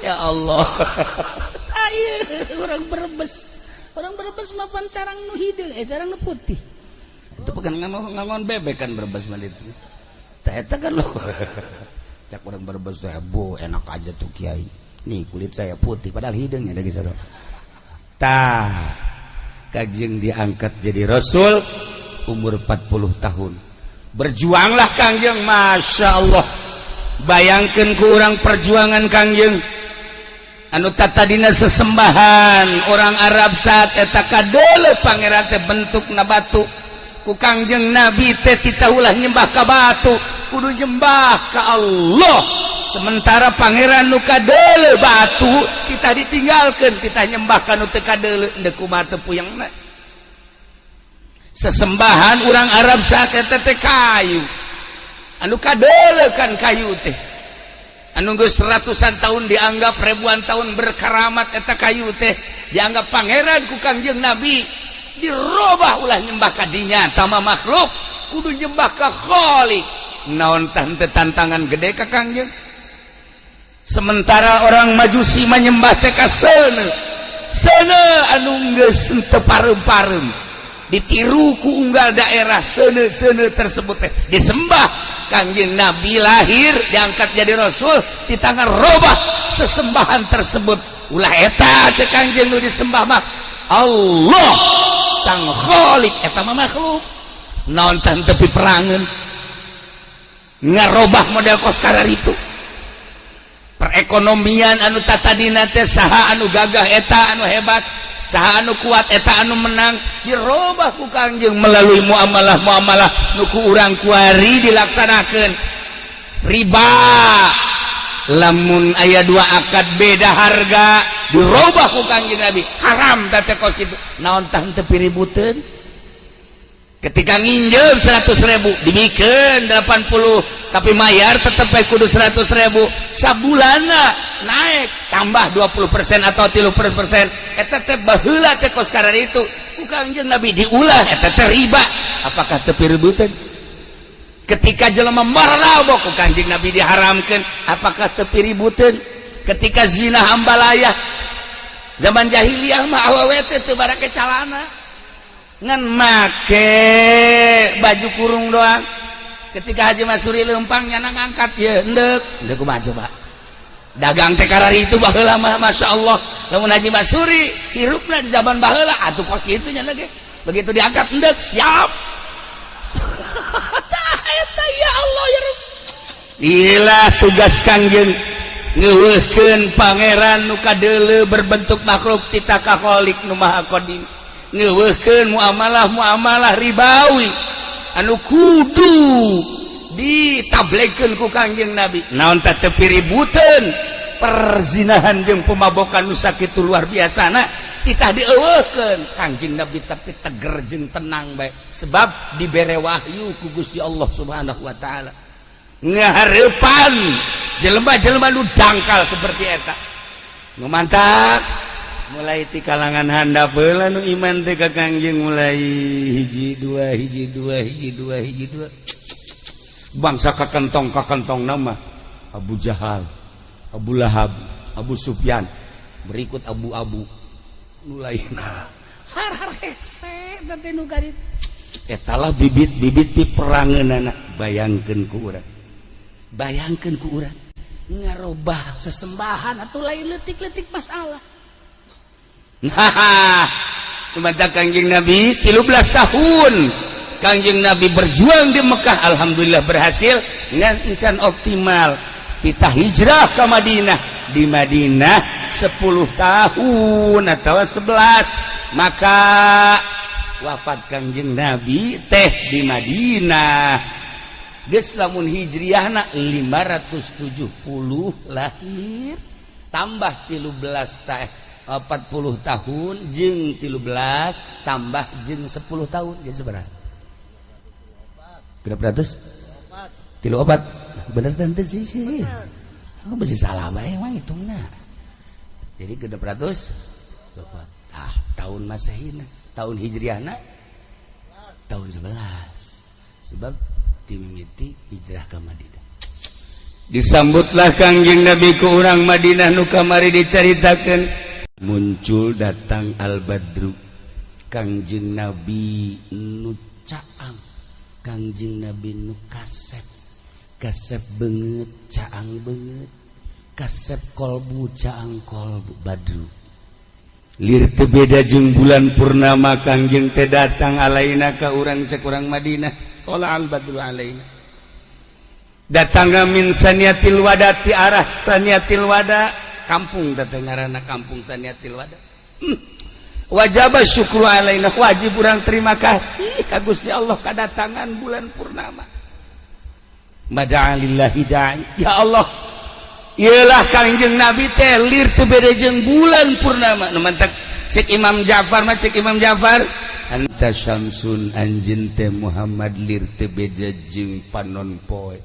A: Ya Allah.
B: Ayeuna urang Brebes. Urang Brebes mah pan carang nu hideung, carang nu putih.
A: Itu bukan ngangon bebek kan Brebes mah itu. Tah eta kan lo. Cak urang Brebes teh, "Bu, enak aja tuh kiai. Nih kulit saya putih padahal hideungnya da geus." Tah, Kangjeng diangkat jadi rasul umur 40 tahun. Berjuanglah Kangjeng, Masya Allah. Bayangkan ku urang perjuangan Kangjeng. Anu tatadina sesembahan orang Arab saat eta kadeuleu pangeran teh bentukna batu. Ku Kangjeng Nabi teh titah ulah nyembah ka batu, kudu nyembah ka Allah. Sementara pangeran nu kadeuleu batu kita ditinggalkan, kita nyembah ka nu teu kadeuleu, endek kumaha teu puyengna. Sesembahan orang Arab saat eta teh kayu. Anu kadeuleu kan kayu teh. Anu geus ratusan tahun dianggap ribuan tahun berkaramat eta kayu teh dianggap pangeran ku Kangjeng Nabi, dirobah ulah nyembah ka dinya tama makhluk, kudu nyembah ka Khalik. Naon tante tantangan gede ka Kangjeng. Sementara orang Majusi menyembah teh ka seuneu. Seuneu anu geus teu pareum-pareum. Ditiru ku unggal daerah seuneu-seuneu tersebut teh disembah. Kangjeng Nabi lahir diangkat jadi rasul di tangan robah sesembahan tersebut. Ulah eta cek Kangjeng nu disembah mah Allah sang Khalik, eta mah makhluk. Naon tante piperangeun ngarobah model koskarar itu. Perekonomian anu tatadina teh saha anu gagah eta anu hebat, saha anu kuat eta anu menang, dirobah ku Kangjeng melalui muamalah-muamalah nu ku urang kuari dilaksanakeun. Riba lamun aya dua akad beda harga Dirobah ku Kangjeng Nabi, haram teh kos kitu. Naon tah teu piributeun? Ketika nginjem 100 ribu, dibikeun 80, tapi mayar tetep bae kudu 100 ribu. Sabulana naik tambah 20% atau 30%. Eta teh baheula teh kos itu ku Kangjeng Nabi diulah, eta teh riba. Apakah teu piributeun? Ketika jelema marabok, ku Kanjeng Nabi diharamkan. Apakah teu piributeun? Ketika zina hambalaya, zaman jahiliyah mah awewe teh teu barake calana, ngan make baju kurung doang. Ketika Haji Masuri lempang, nyana ngangkat ya endek endek. Kumaha coba dagang teh karari itu baheula mah? Masya Allah, lamun Haji Masuri hirupna di zaman baheula atuh kos kitu nya ge, begitu diangkat endek siap. Tah eta, ya Allah, ya Rabb. Inilah tugas Kangjeng, ngeuweuhkeun pangeran nu kadeuleu berbentuk makhluk tita ka Khalik nu Maha Qadim, ngeuweuhkeun muamalah muamalah ribawi anu kudu ditablekeun ku Kangjeng Nabi. Naon tah teu piributeun? Perzinahan jeung pemabokan nu sakitu luar biasana titah dieuweuhkeun Kangjeng Nabi, tapi teger jeung tenang bae, sebab dibere wahyu ku Gusti Allah Subhanahu wa taala. Ngahareupan jelema-jelema nu dangkal seperti eta nu mantak mulai ti kalangan handap heula nu iman teh ka Kangjeng, mulai hiji dua, hiji dua, hiji dua, hiji dua, bangsa kakentong kakentong nama Abu Jahal, Abu Lahab, Abu Sufyan, berikut Abu-abu nu lainna.
B: Har har hese teh nu garit.
A: Etalah bibit-bibit piperangeunana. Bayangkeun ku urang, bayangkeun ku urang.
B: Ngarobah sesembahan atau lain letik-letik masalah.
A: Nah, sementara Kangjeng Nabi 13 tahun Kangjeng Nabi berjuang di Mekah, alhamdulillah berhasil ngan encan optimal. Kita hijrah ke Madinah, di Madinah 10 tahun atau 11, maka wafat Kangjeng Nabi teh di Madinah. Geus lamun hijriahna 570 lahir, tambah 13 teh 40 tahun, jeung 13 tambah jeung 10 tahun, jadi seberapa? Berapa ratus? Tilu opat. Bener tante sih sih. Oh, masih salah bae emang hitungna. Jadi 604. Ah, tahun Masehi, tahun Hijriahna tahun 11. Sebab dimimiti hijrah ke Madinah. Disambutlah Kangjeng Nabi ku urang Madinah nu kamari dicaritakeun. Muncul datang Al-Badru, Kangjeng Nabi nu caang, Kangjeng Nabi nu kasep, kasep banget, caang banget, kasep kolbu, caang kolbu. Badru lir teu beda jeung bulan purnama. Kangjeng teh datang alaina ka urang, cek urang Madinah, qala al badru alaina. Datang min saniyatil wada, ti arah saniyatil wada, kampung datang ngaranna kampung saniyatil wada. Wajib syukru alaina, wajib urang terima kasih ka Gusti Allah kedatangan bulan purnama. Mada'alillahi da'i, ya Allah, iyalah Kangjeng Nabi teh lir teu beda jeung bulan purnama. Nu mantak cek Imam Ja'far mah, cek Imam Ja'far, anta syamsun, anjeun teh Muhammad lir teu beda jeung panon poe.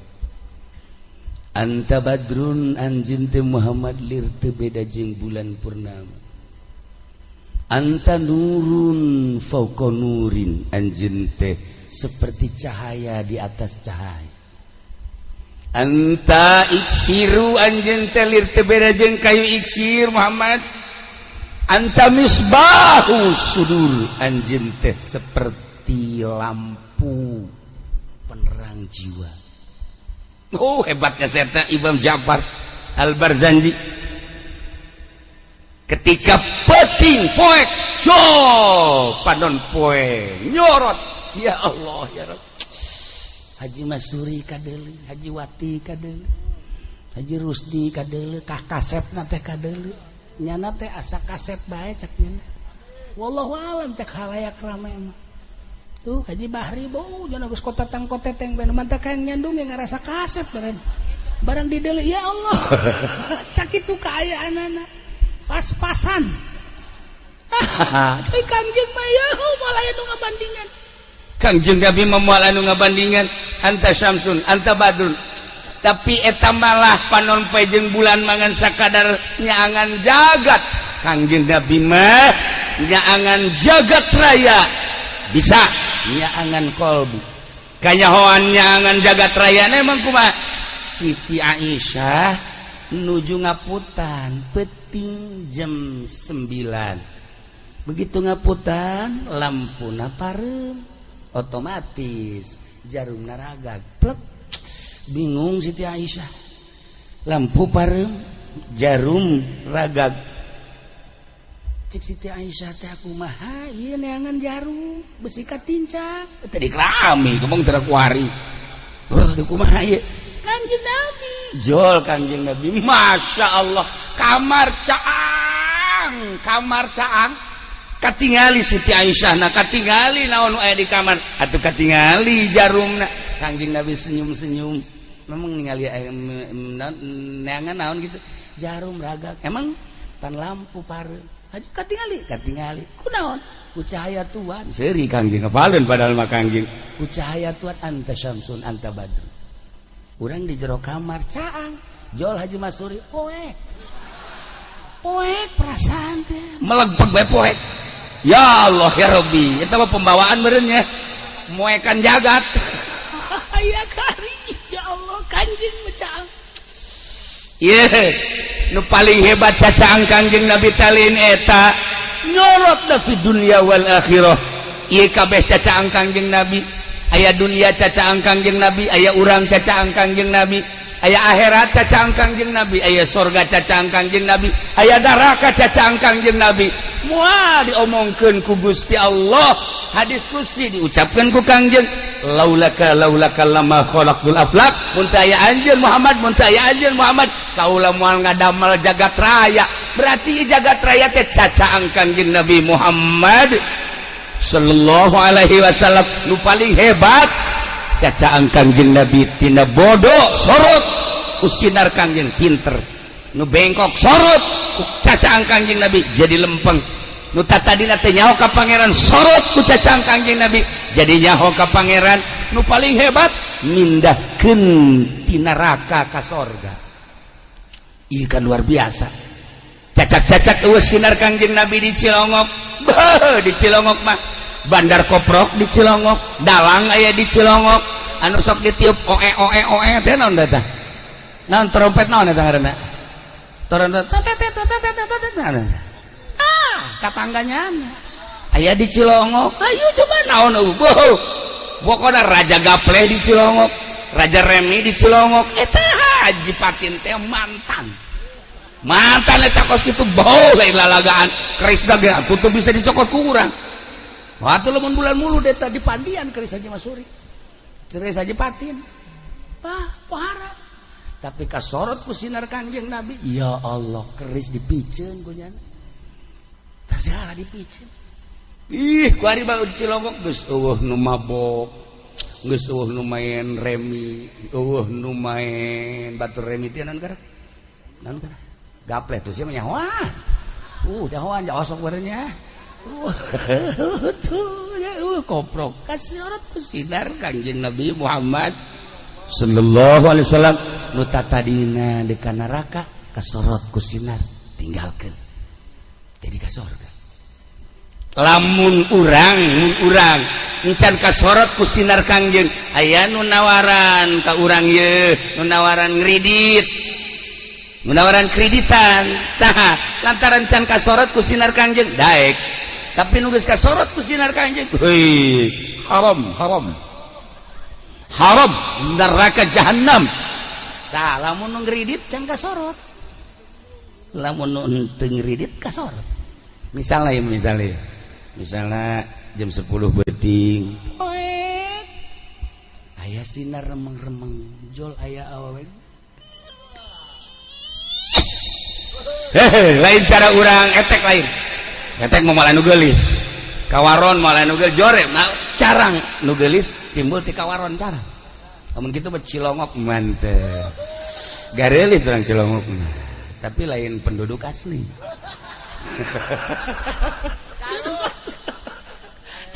A: Anta badrun, anjeun teh Muhammad lir teu beda jeung bulan purnama. Anta nurun fauqa nurin, anjeun teh seperti cahaya di atas cahaya. Anta iksiru, anjeun teh lir teu beda jeung kayu iksir Muhammad. Anta misbahu sudur, anjeun teh seperti lampu penerang jiwa. Oh, hebatnya serta Imam Ja'far Al-Barzanji. Ketika peting poek jo panon poe nyorot, ya Allah, ya Rabb. Haji Masuri kadeuleu, Haji Wati kadeuleu, Haji Rusdi kadeuleu, kah kasepna teh kadeuleu. Nyana teh asa kasep bae cek nyana. Wallahu alam cek halayak rame mah. Tuh Haji Bahri bau jangan geus kotatang koteteng bae, mantak hayang nyandung ngarasa kasep barang. Barang dideuleu, ya Allah. Sakitu kaayaanana.
B: Pas-pasan. Hahaha, Kangjeng mah ya moal aya nu ngabandingan.
A: Kangjeng Nabi mah moal anu ngabandingan, anta syamsun anta badrun. Tapi eta malah panon poe jeung bulan mangan sakadar nyaangan jagat. Kangjeng Nabi mah nyaangan jagat raya, bisa nyaangan kolbu. Kanyahoan nyaangan jagat raya emang kumaha? Siti Aisyah nuju ngaputan peting jam 9. Begitu ngaputan, lampuna pareum, otomatis jarum ragag plek. Bingung Siti Aisyah, lampu pareum, jarum ragag. Cek Siti Aisyah teh, "Kumaha ieu neangan jarum, besi katincak tadi kerami kemong teu kuari. Heuh, kumaha ieu?" Kangjeng Nabi jol, Kangjeng Nabi, Masya Allah, kamar caang, kamar caang, katingali Siti Aisyah. Nah, katingali naon nu aya di kamar atuh, katingali jarumna. Kangjeng Nabi senyum-senyum, memang ningali aya neangan naon gitu, jarum ragag. Emang pan lampu pareum, aju katingali, katingali kunaon? Ku cahaya Tuhan. Seuri Kangjeng, apaleun padahal mah Kangjeng ku cahaya Tuhan, anta syamsun anta badrun. Urang di jero kamar caang, jol Haji Masuri, poek poek, perasaan teh melegpeg bae poek. Ya Allah ya Rabbi, eta mah pembawaan meureun nya, moekan jagat.
B: Ya kari, ya Allah, Kanjeng mah caang.
A: Ye, nu paling hebat cacaang Kangjeng Nabi talin eta nyorot da fi dunya wal akhirah. Ieu kabeh cacaang Kangjeng Nabi. Aya dunia cacaang Kangjeng Nabi, aya urang cacaang Kangjeng Nabi, aya akhirat cacaang Kangjeng Nabi, aya sorga cacaang Kangjeng Nabi, aya neraka cacaang Kangjeng Nabi. Moal diomongkeun ku Gusti Allah, hadis qudsi diucapkan ku Kangjeng, laulaka laulaka lama khalaqtul aflak. Mun teu aya anjeun Muhammad, mun teu aya anjeun Muhammad, kaula moal ngadamel jagat raya. Berarti jagat raya teh cacaang Kangjeng Nabi Muhammad sallallahu alaihi wasallam. Nu paling hebat cacaang Kangjeng Nabi, tina bodoh sorot ku sinar Kangjeng pinter, nu bengkok sorot ku cacaang Kangjeng Nabi jadi lempeng, nu tadina teh nyaho ka Pangeran sorot ku cacaang Kangjeng Nabi jadi nyaho ka Pangeran. Nu paling hebat mindahkeun ti neraka ka sorga. Ieu kan luar biasa. Cacak-cacak eueuh sinar Kangjeng Nabi di Cilongok. Beuh, di Cilongok mah bandar koprok di Cilongok, dalang aya di Cilongok, anu sok ditiup oe oe oe teh naon teh? Naon trompet, naon eta ngaranna? Trompet tet tet tet tet tet tet. Ah, katangganya aya di Cilongok. Ayo coba naon eueuh. Pokona Raja Gapleh di Cilongok, Raja Remi di Cilongok. Eta Haji Patin teh mantan. Mantan eta kos kitu bau lain lalagaan. Keris ge atuh teu bisa dicokot ku urang. Waktu lamun bulan mulu eta di Pandian keris Haji Masuri. Keris Haji Patin.
B: Pah, pohara.
A: Tapi kasorot ku sinar Kangjeng Nabi. Ya Allah, keris dipiceun ku nyana. Tasala dipiceun. Ih, ku ari bae di Cilongok geus eueuh nu mabok. Geus eueuh nu main remi, eueuh nu main batur remi teh naon gara? Naon gara? Gapleh tuh sia mah nyahoan. Nyahoan ja osok barenya. Tuh, ya, koprok. Kasorot ku sinar Kangjeng Nabi Muhammad sallallahu alaihi wasallam, nu tatadina di neraka kasorot ku sinar, tinggalkeun jadi ka sorga. Lamun urang, mun urang encan kasorot ku sinar Kangjeng, aya nu nawaran ka urang ye, nu nawaran ngredit, nu nawaran kreditan. Tah, lantaran can kasorot ku sinar Kangjeng, daek. Tapi nu geus kasorot ku sinar Kangjeng, heuy, haram, haram, haram, neraka jahanam. Tah, lamun nu ngredit can kasorot, lamun nu teu ngredit kasorot. Misalnya ya, misalnya, misalnya jam 10 peuting.
B: Poek.
A: Aya sinar remeng-remeng, jol aya awewe. Hehe, lain cara urang etek, lain etek mau malah nu geulis kawaron, malah nu geulis jore carang, nu geulis timbul ti kawaron carang. Lamun kitu mah Cilongok mantep, garelis urang Cilongok mah, tapi lain penduduk asli.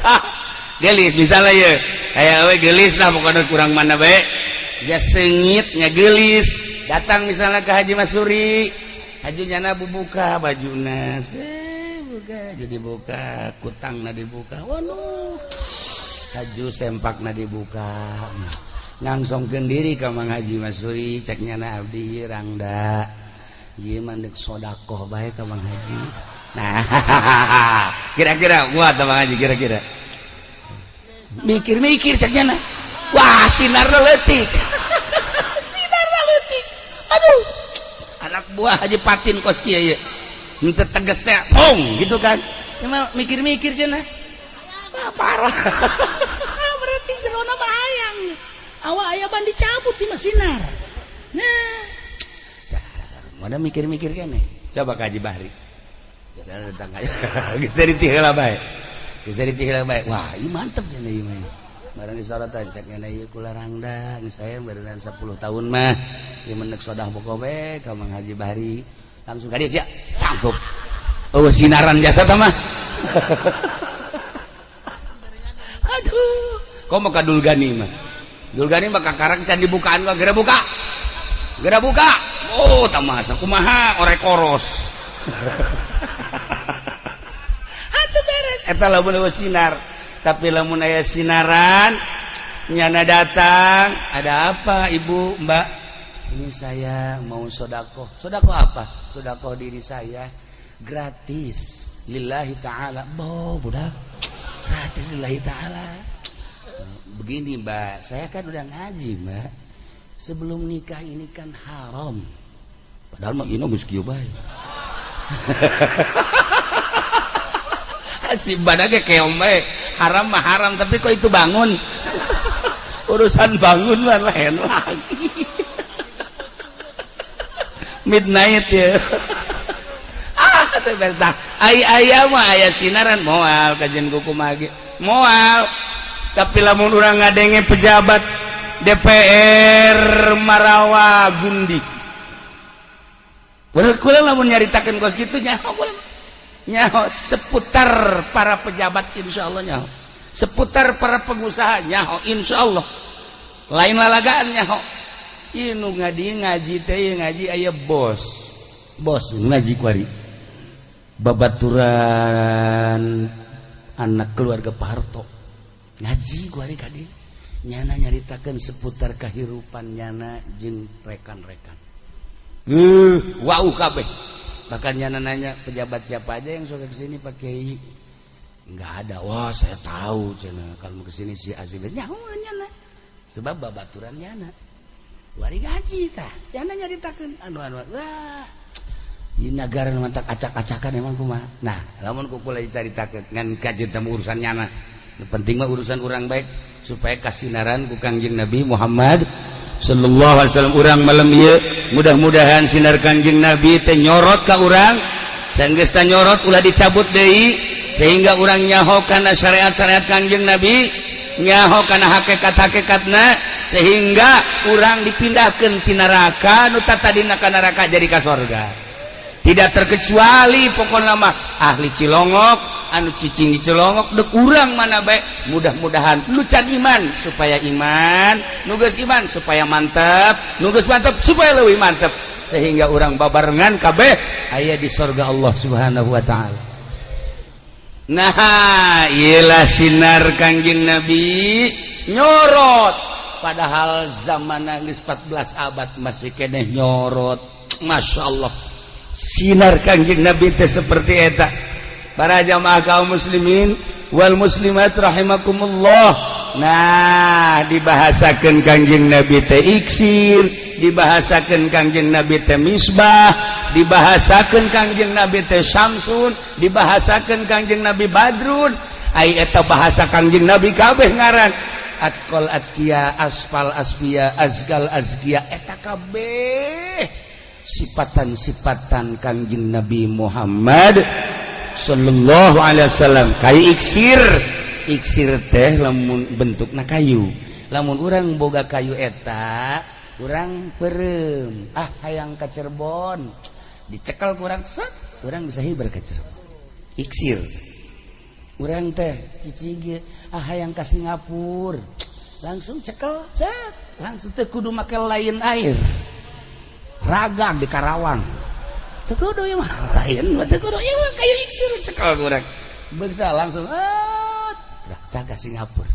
A: Tah, gelis misalnya ya. Kayak we gelis lah pokoknya kurang mana bae. Dia sengit nya gelis. Datang misalnya ke Haji Masuri. Haji nyana bubuka bajuna. Buka, jadi buka, kutangna dibuka. Waduh. Haju sempakna dibuka. Ngangsongkeun diri ka Mang Haji Masuri, cek nyana abdi rangda. Ieu mah deuk sodakoh bae ka Mang Haji. Nah, kira-kira kuat Mang Haji kira-kira. Mikir-mikir cek nyana. Wah, sinarna leutik. Sinarna leutik. Aduh. Anak buah Haji Patin kos kieu ieu. Henteu tegas teh, pong gitu kan. Cuma mikir-mikir cenah. Wah, parah.
B: Berarti jerona mah hayang. Awak aya ban dicabut di mah sinar. Nah,
A: Mana mikir-mikir kene. Coba ka Haji Bahri. Saya datang aja. Geus dari heula bae. Geus dari heula bae. Wah, ieu mantep cenah ieu mah. Barang disorotan cek nyana ieu kula rangda, saya berenang 10 tahun mah. Ieu menek sodah pokok bae ka Mang Haji Bahri. Langsung ka dieu sia. Tangkup. Oh, sinaran jasa tah mah. Aduh. Kok mau ka Dulgani mah? Dulgani mah kakarang can dibukaan kok geura buka. Geura buka. Oh, tamasa kumaha orek koros.
B: Atuh beres.
A: Eta lamun eueuh sinar. Tapi lamun aya sinaran nyana datang, ada apa Ibu, Mbak? Ini saya mau sodakoh. Sodakoh apa? Sodakoh diri saya gratis lillahi ta'ala. Bo, budak. Gratis lillahi ta'ala. Begini Mbak, saya kan udah ngaji Mbak. Sebelum nikah ini kan haram. Padahal mah ini geus kieu bae. Si badak ge keong bae. Haram mah haram, tapi kok itu bangun. Urusan bangun mah lain lagi. Midnight ya. Ah, teh bertah. Ai aya mah aya sinaran moal kajian kuku mage. Moal. Tapi lamun urang ngadenge pejabat DPR Marawa Gundi. Bener kula lamun nyaritakeun kos kitu nyaho kula. Nyaho seputar para pejabat insyaallah nyaho. Seputar para pengusaha nyaho insyaallah. Lain lalagaan nyaho. Ieu nu ngaji ngaji teh ngaji aya bos. Bos ngaji kuari. Babaturan anak keluarga Pak Harto. Ngaji kuari ka dieu. Nyana nyaritakeun seputar kehidupan nyana jeung rekan-rekan. Wow kabeh. Bahkan nyana nanya pejabat siapa aja yang suka kesini Pak Kiai? Enggak ada. Wah, saya tahu cenah kalau mau kesini si Azib nyaho nyana. Sebab babaturan nyana. Wari gaji tah. Nyana nyaritakeun anu-anu. Wah. Di negara mantak acak-acakan emang kumaha. Nah, lamun ku kula dicaritakeun ngan kajeun teh urusan nyana. Nu penting mah urusan urang baik supaya kasinaran ku Kangjeng Nabi Muhammad sallallahu alaihi wasallam. Urang malam ieu mudah-mudahan sinar Kangjeng Nabi teh nyorot ka urang. Sanggeus teh nyorot ulah dicabut deui sehingga urang nyaho kana syariat-syariat Kangjeng Nabi, nyaho kana hakikat-hakikatna sehingga urang dipindahkeun ti neraka nu tadina ka neraka jadi ka sorga. Tidak terkecuali pokokna mah ahli Cilongok anu cicing di Cilongok dek urang mana bae mudah-mudahan nu can iman supaya iman, nu geus iman supaya mantep, nu geus mantep supaya leuwih mantep sehingga urang babarengan kabeh aya di sorga Allah Subhanahu wa taala. Nah, iyalah sinar Kangjeng Nabi nyorot padahal zaman geus 14 abad masih keneh nyorot. Masya Allah, sinar Kangjeng Nabi teh seperti eta. Para jamaah kaum muslimin wal muslimat rahimakumullah. Nah, dibahasakeun Kangjeng Nabi teh iksir, dibahasakeun Kangjeng Nabi teh misbah, dibahasakeun Kangjeng Nabi teh syamsun, dibahasakeun Kangjeng Nabi badrun. Ai eta bahasa Kangjeng Nabi kabeh ngaran atskol atskia, aspal asfia, azkal azkia, eta kabeh sifatan-sifatan Kangjeng Nabi Muhammad sallallahu alaihi wasallam. Kayu iksir, iksir teh lamun bentukna kayu, lamun urang boga kayu eta urang perem, ah hayang ka Cirebon, dicekel kurang set. Urang bisa hiber ke Cirebon. Iksir. Urang teh cicing ge ah hayang ka Singapura. Langsung cekel, set, langsung teu kudu make lain air. Ragang di Karawang. Teu kudu ieu mah lain mah teu kudu ieu mah kayu iksir cekel urang. Beuksa langsung ah ka Singapura.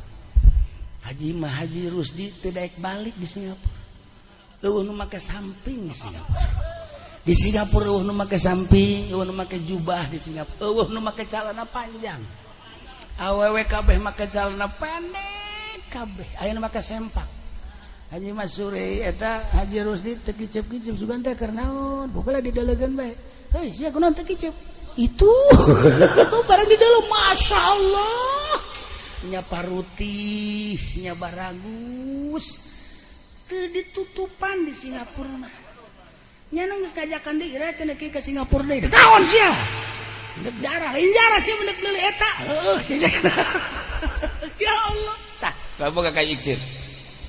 A: Haji mah Haji Rusdi teu daek balik di Singapura. Euweuh nu make samping di Singapura. Di Singapura euweuh nu make samping, euweuh nu make jubah di Singapura. Euweuh nu make calana panjang. Awewe kabeh make calana pendek kabeh. Aya nu make sempak. Haji Masuri eta Haji Rusdi teu kicep-kicep sugan teh keur naon? Pokona didelegeun bae. Heuy, sia kunaon teu kicep? Itu barang di dalam, Masya Allah, nya parutih, nya baragus, teu ditutupan di Singapura mah. Nya geus ngajakan deui ira cenah ke Singapura deui. Naon sia? Ndek jarah, lain jarah sia mendek meuli eta. Heuh, sia. Ya Allah.
C: Tah, boga kayu iksir.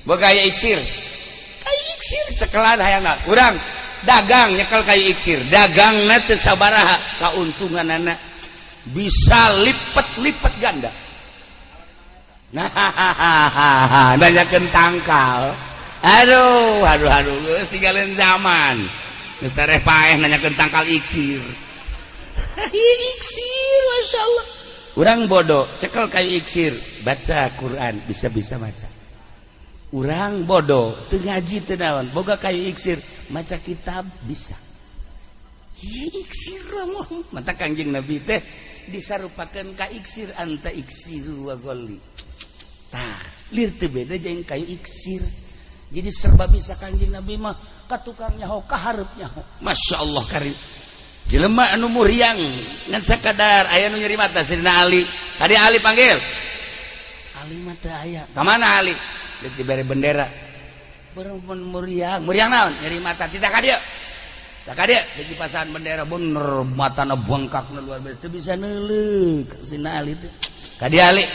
C: Boga kayu iksir.
A: Kayu iksir
C: cekelan hayangna. Urang dagang nyekel kayu iksir. Dagangna teu sabaraha, kauntunganana bisa lipet-lipet ganda. Nah, nanyakeun tangkal. Aduh, aduh, aduh, geus tinggalin zaman. Geus tereh paeh nanyakeun tangkal iksir.
A: Iksir, Masya Allah.
C: Urang bodoh, cekel kayu iksir, baca Quran, bisa-bisa maca. Urang bodoh, teu ngaji teu naon, boga kayu iksir, maca kitab bisa.
A: Iksir
C: mata Kangjeng Nabi teh disarupakeun ka iksir, anta iksiru wa ghalli. Tah, lir teu beda jeung kayu iksir. Jadi serba bisa Kangjeng Nabi mah, ka tukang nyaho, ka hareup nyaho.
A: Masya Allah karim. Jelema anu muriang ngan sakadar aya nu nyeri mata, Sayyidina Ali. Tadi Ali panggil.
B: Ali mah teu aya.
C: Ka mana Ali? Deuk dibere bendera.
A: Berempun muriang, muriang naon?
C: Nyeri mata. Tita ka dieu. Tah ka dieu deuk dipasahan bendera, bener matana bengkakna luar biasa.
A: Teu bisa neuleuk Sayyidina Ali teh.
C: Ka dieu Ali.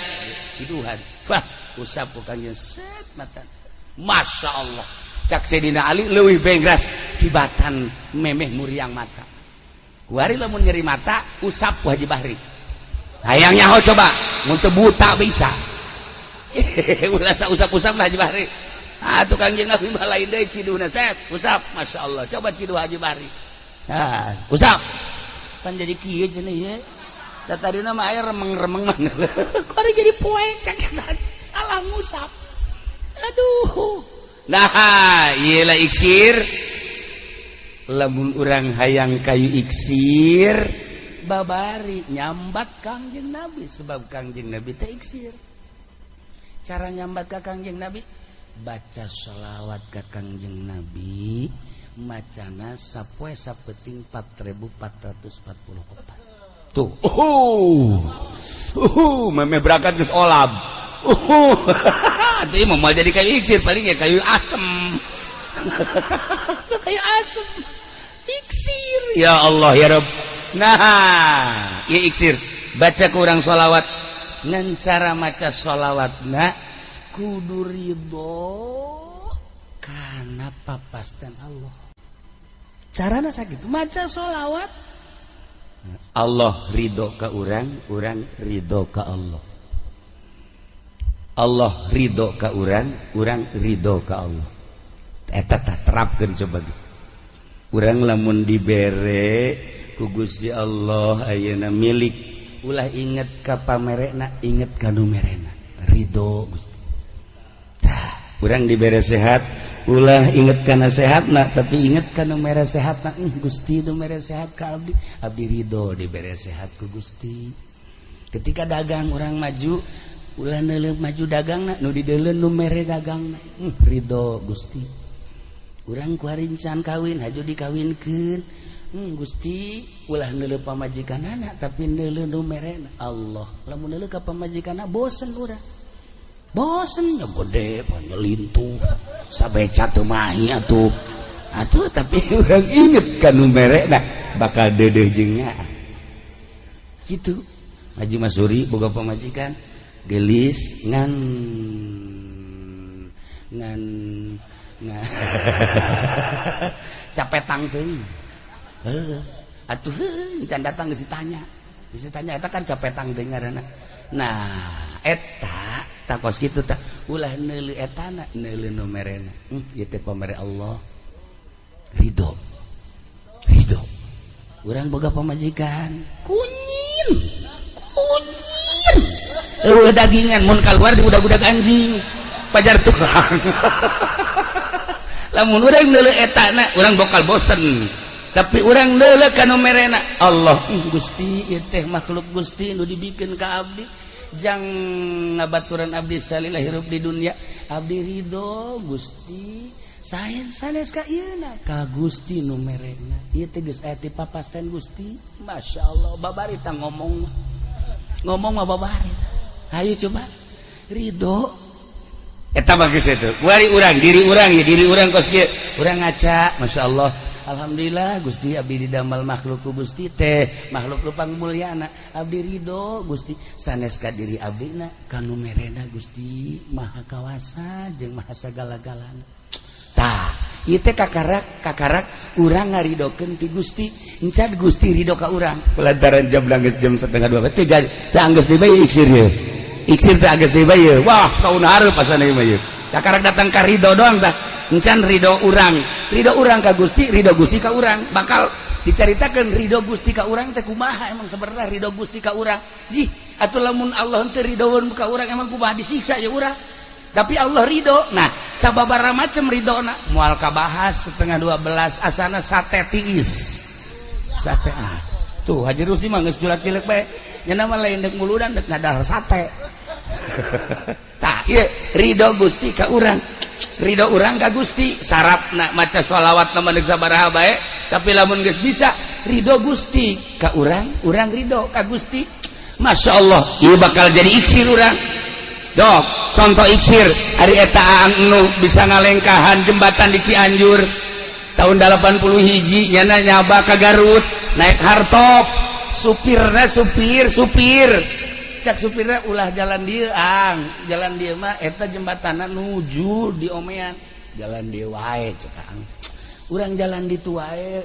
C: Ciduhan. Wah, usap ku Kangjeng set mata. Masya Allah. Cak Sayyidina Ali leuwih bengras kibatan memeh muriang mata. Kuari lamun nyeri mata usap ku Haji Bahri. Hayang nyaho coba, mun teu buta bisa. Ulah usap-usap lah Haji Bahri. Ah, tukang jeung Nabi mah lain deui ciduhna set, usap. Masya Allah. Coba ciduh Haji Bahri. Ah, usap.
A: Pan jadi kieu cenah ieu.
C: Da tadina mah aya remeng-remeng mah.
B: Kok jadi poek salah ngusap. Aduh.
C: Nah, ieu lah iksir. Lamun urang hayang kayu iksir,
A: babari nyambat Kangjeng Nabi, sebab Kangjeng Nabi teh iksir. Cara nyambat ka Kangjeng Nabi, baca sholawat ka Kangjeng Nabi, macana sapoe sapeting 4444.
C: Tuh. Memeh berangkat geus olab. Itu mah jadi kayu iksir, paling ya kayu asem.
B: Kayu asem. Iksir.
C: Ya Allah ya Rabb. Nah, ieu iksir. Baca ku urang sholawat.
A: Ngan cara maca sholawatna kudu ridho kana papasten Allah.
B: Carana sakitu maca sholawat.
C: Allah ridho ka urang, urang ridho ka Allah. Allah ridho ka urang, urang ridho ka Allah. Eta tah terapkeun coba. Urang lamun dibere ku Gusti Allah ayeuna milik,
A: ulah inget ka pamerekna, inget ka nu merena. Ridho Gusti.
C: Tah, urang dibere sehat, ulah inget kana sehatna,
A: tapi inget ka nu mere sehatna. Gusti nu mere sehat ka abdi, abdi ridho dibere sehat ku Gusti. Ketika dagang urang maju, ulah neuleuh maju dagangna, nu dideuleu nu mere dagangna. Ridho Gusti. Urang ku harincan kawin, haju dikawinkeun. Gusti, ulah neuleuh pamajikanana, tapi neuleuh nu merena Allah. Lamun neuleuh ka pamajikanna bosen urang. Bosen nya gede, panyelintuh. Sabeca teu mahi atuh.
C: Atuh tapi urang inget ka nu merena bakal deudeuh jeung nyaah.
A: Gitu. Haji Masuri boga pamajikan gelis ngan ngan ngan capetang teuing. Heuh. Atuh can datang geus ditanya. Geus ditanya eta kan capetang teh ngaranna. Nah, eta tak kos kitu tah ulah neuleuh etana, neuleuh nu merena. Ieu teh pamere Allah. Ridho. Ridho. Urang boga pamajikan kunyin. Kunyin. Eueuh dagingan mun kaluar di budak-budak anjing. Pajar tulang. Lamun urang neuleuh etana, urang bakal bosen. Tapi urang neuleuh ka nu merena Allah, Gusti ieu teh makhluk Gusti nu dibikeun ka abdi. Jang ngabaturan abdi salila hirup di dunia, abdi ridho Gusti. Saen sanes ka ieuna ka Gusti nu merena. Ieu teh geus aya ti papasten Gusti. Masya Allah, babari tah ngomong. Ngomong mah babari. Hayu coba ridho. Eta bagus itu. Kuari urang, diri urang ya, diri urang kos kieu. Urang ngaca, Masya Allah. Alhamdulillah Gusti abdi didamel makhluk ku Gusti teh, makhluk lupang mulyana. Abdi ridho Gusti, sanes ka diri abdina ka nu merena Gusti Maha Kawasa jeung Maha sagala-galana. Tah, ieu teh kakarak kakarak urang ngaridokeun ti Gusti, encan Gusti ridho ka urang. Lantaran jam geus jam 1:30 teh jadi teh anggeus deui bae iksir ye. Iksir teh anggeus deui bae ye. Wah, kaun hareup asana ieu mah ye. Kakarak datang ka ridho doang tah. Encan ridho urang, ridho urang ka Gusti, ridho Gusti ka urang. Bakal dicaritakeun ridho Gusti ka urang teh kumaha emang sebenarnya ridho Gusti ka urang. Jih, atuh lamun Allah teu ridhoeun ka urang emang kumaha disiksa ya urang. Tapi Allah ridho. Nah, sababaraha macem ridhona moal kabahas 11:30 asana sate tiis. Sate ah. Tuh Haji Rusdi mah geus julak-cilek bae. Nya mah lain deuk muludan deuk ngadahar sate. Tah, ieu ridho Gusti ka urang. Ridho urang ka Gusti, sarapna maca sholawat na deuk sabaraha bae, tapi lamun geus bisa ridho Gusti ka urang, urang ridho ka Gusti. Masya Allah, ieu bakal jadi iksir urang. Dok, contoh iksir ari eta Aang nu bisa ngalengkahan jembatan di Cianjur tahun 80 hiji nyana nyaba ka Garut naik hartop, supirna supir supir cak supirna ulah jalan dia ang jalan dia mah eta jembatanan nuju di omean jalan dia wae cek ang urang jalan ditu wae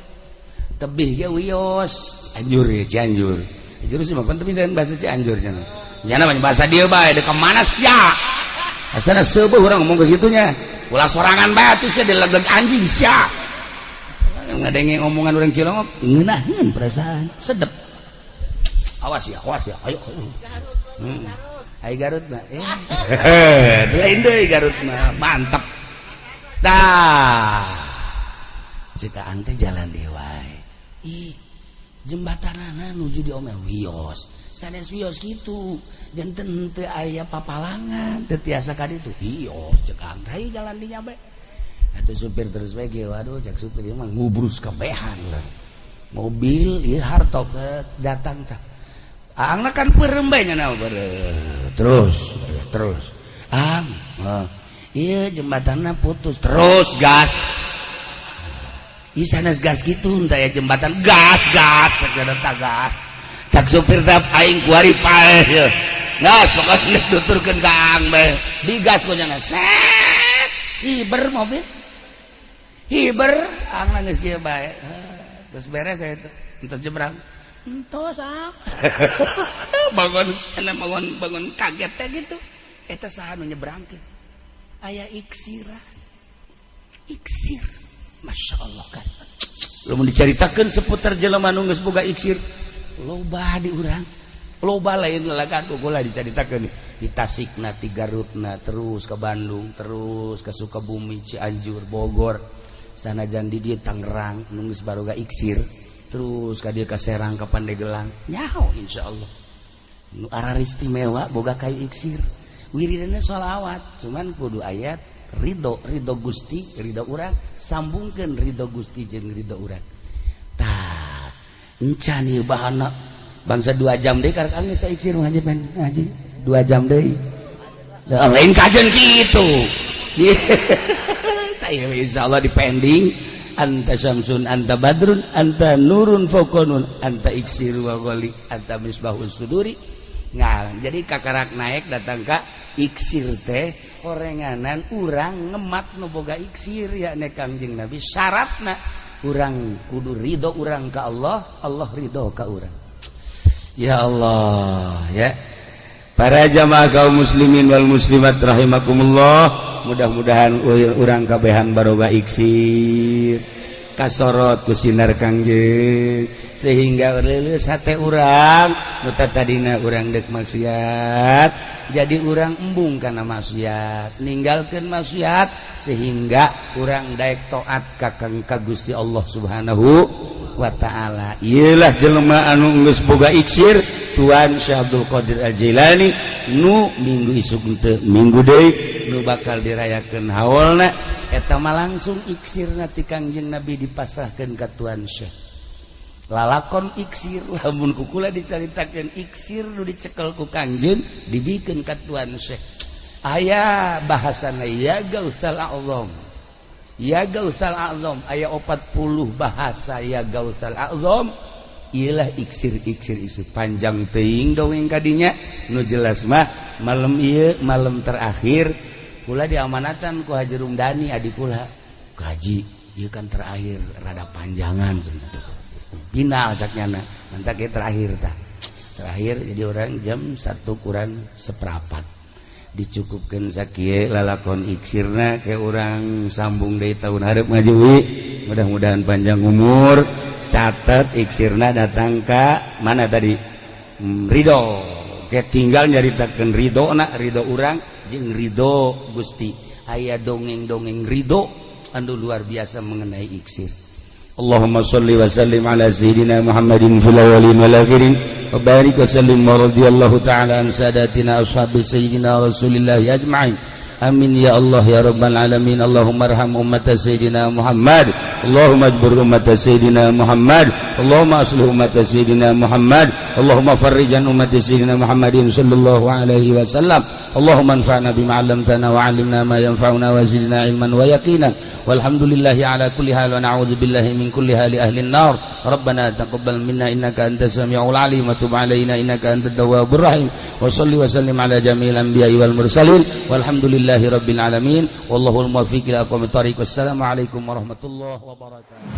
A: tebih ge wios Cianjur ya Cianjur. Cianjur sih mah pan tapi bahasa Cianjur nya. Nyana banyak bahasa dia bae dek mana sia. Asana seubeuh urang ngomong ke situnya. Ulah sorangan bae atuh sia dilegeg anjing sia. Ngadenge omongan urang Cilongok ngeunaheun perasaan sedep. Awas ya, awas ya. Ayo. Ai Garut mah. Lain deui Garut mah, mantap. Tah. Cika teh jalan deui wae. Ih, jembatanana nuju di ome wios. Sanes wios kitu janten teu aya papalangan teu tiasa ka ditu wios cek ang teh jalan di nya bae. Atuh supir terus bae ge waduh cek supir ieu mah ngubrus kabehan lah. Mobil ieu hartop datang tah. Aangna kan peureum bae nya terus terus. Ang, ieu jembatanna putus terus gas. Ih sanes gas kitu henteu aya jembatan gas gas sagala gas. Cak supir teh aing kuari paeh ye. Gas pokoknya nuturkeun ka ang bae. Digas ku nya set. Hiber mobil. Hiber ang geus kieu bae. Geus beres eta. Entos jebrang. Entos ang. Bangun cenah bangun bangun kaget teh gitu. Eta saha nu nyebrangkeun? Aya iksira. Iksir. Masya Allah kan. Lamun dicaritakeun seputar jelema nu geus boga iksir, loba di urang. Loba lain lalagan kula dicaritakeun di Tasikna, di Garutna, terus ke Bandung, terus ke Sukabumi, Cianjur, Bogor. Sanajan di dieu Tangerang nu geus baroga iksir, terus ka dieu ka Serang, ka Pandegelang. Nyaho insyaallah. Nu arar istimewa boga kayu iksir. Wiridana sholawat, cuman kudu ayat ridho, ridho Gusti, ridho urang, sambungkeun ridho Gusti jeung ridho urang. Tah, encan ieu bahana bangsa 2 jam deui karek anggeus ka iksir ngaji pen ngaji 2 jam deui. Lain kajen kitu. Tah insyaallah dipending anta syamsun anta badrun anta nurun fawqa nun anta iksir wa ghali anta misbahus suduri. Nah, jadi kakarak naik datang ka iksir teh orenganan urang ngemat nu boga iksir ya nek Kangjeng Nabi syaratna Urang kudu ridho urang ka Allah, Allah ridho ka urang. Ya Allah, ya. Para jamaah kaum muslimin wal muslimat rahimakumullah, mudah-mudahan urang kabehan baroga iksir kasorot ku sinar Kangjeng sehingga reuleus hate urang. Nu tadina urang dek maksiat, jadi urang embung kana maksiat, ninggalkeun maksiat, sehingga urang daek taat ka Kang ka Gusti Allah Subhanahu wa taala. Iyalah jelema anu geus boga iksir, Tuan Syekh Abdul Qadir Al-Jailani, nu minggu isuk teu minggu deui nu bakal dirayakeun haulna. Eta mah langsung iksirna ti Kangjeng Nabi dipasrahkeun ka Tuan Syekh. Lalakon iksir, lamun ku kula dicaritakeun iksir nu dicekel ku Kangjeng dibikeun ka Tuan Syekh, aya bahasana ya Gausal A'zam, ya Gausal A'zam. Aya 40 bahasa ya Gausal A'zam. Iyalah iksir iksir iksir, panjang teuing dongeng kadinya. Nu jelas mah malam ieu malam terakhir kula diamanatan ku Haji Rumdani, adik kula, "Haji, ieu kan terakhir, rada panjangan cenah." Final caknya, nanti ke terakhir tah. Terakhir jadi urang jam 1 kurang seperempat dicukupkan sakieu lalakon iksirna. Ke urang sambung dari tahun hareup ngaji, mudah-mudahan panjang umur. Catat iksirna datang ka mana tadi? Ridho ke tinggal nyaritakeun ridho na, ridho urang jeung ridho Gusti. Aya dongeng-dongeng ridho anu luar biasa mengenai iksir. Allahumma salli wa sallim ala sayyidina Muhammadin fil awwalin wal akhirin wa barik wa sallim wa radhiyallahu ta'ala an sadatina ashabi sayyidina Rasulillah ajma'in. Amin ya Allah ya Rabbal alamin. Allahumma arham ummat sayyidina Muhammad. Allahumma ajbur ummat sayyidina Muhammad. Allahumma aslih ummat sayyidina Muhammad. Allahumma farrijan ummat sayyidina Muhammadin sallallahu alaihi wasallam. Allahumma anfa'na bima 'allamtana wa 'allimna ma yanfa'una wa zidna ilman wa yaqinan. Walhamdulillahi ala kulli hal wa na'udzu billahi min kulli hali ahli an-nar. Rabbana taqabbal minna innaka antas samiul alim wa tub alaina innaka antat tawwabur rahim. Wa salli wa sallim ala jami'il anbiya'i wal mursalin. Walhamdulillahi rabbil alamin. Wallahul muwaffiq ila aqwamit thariq. Wassalamu alaikum warahmatullahi wabarakatuh.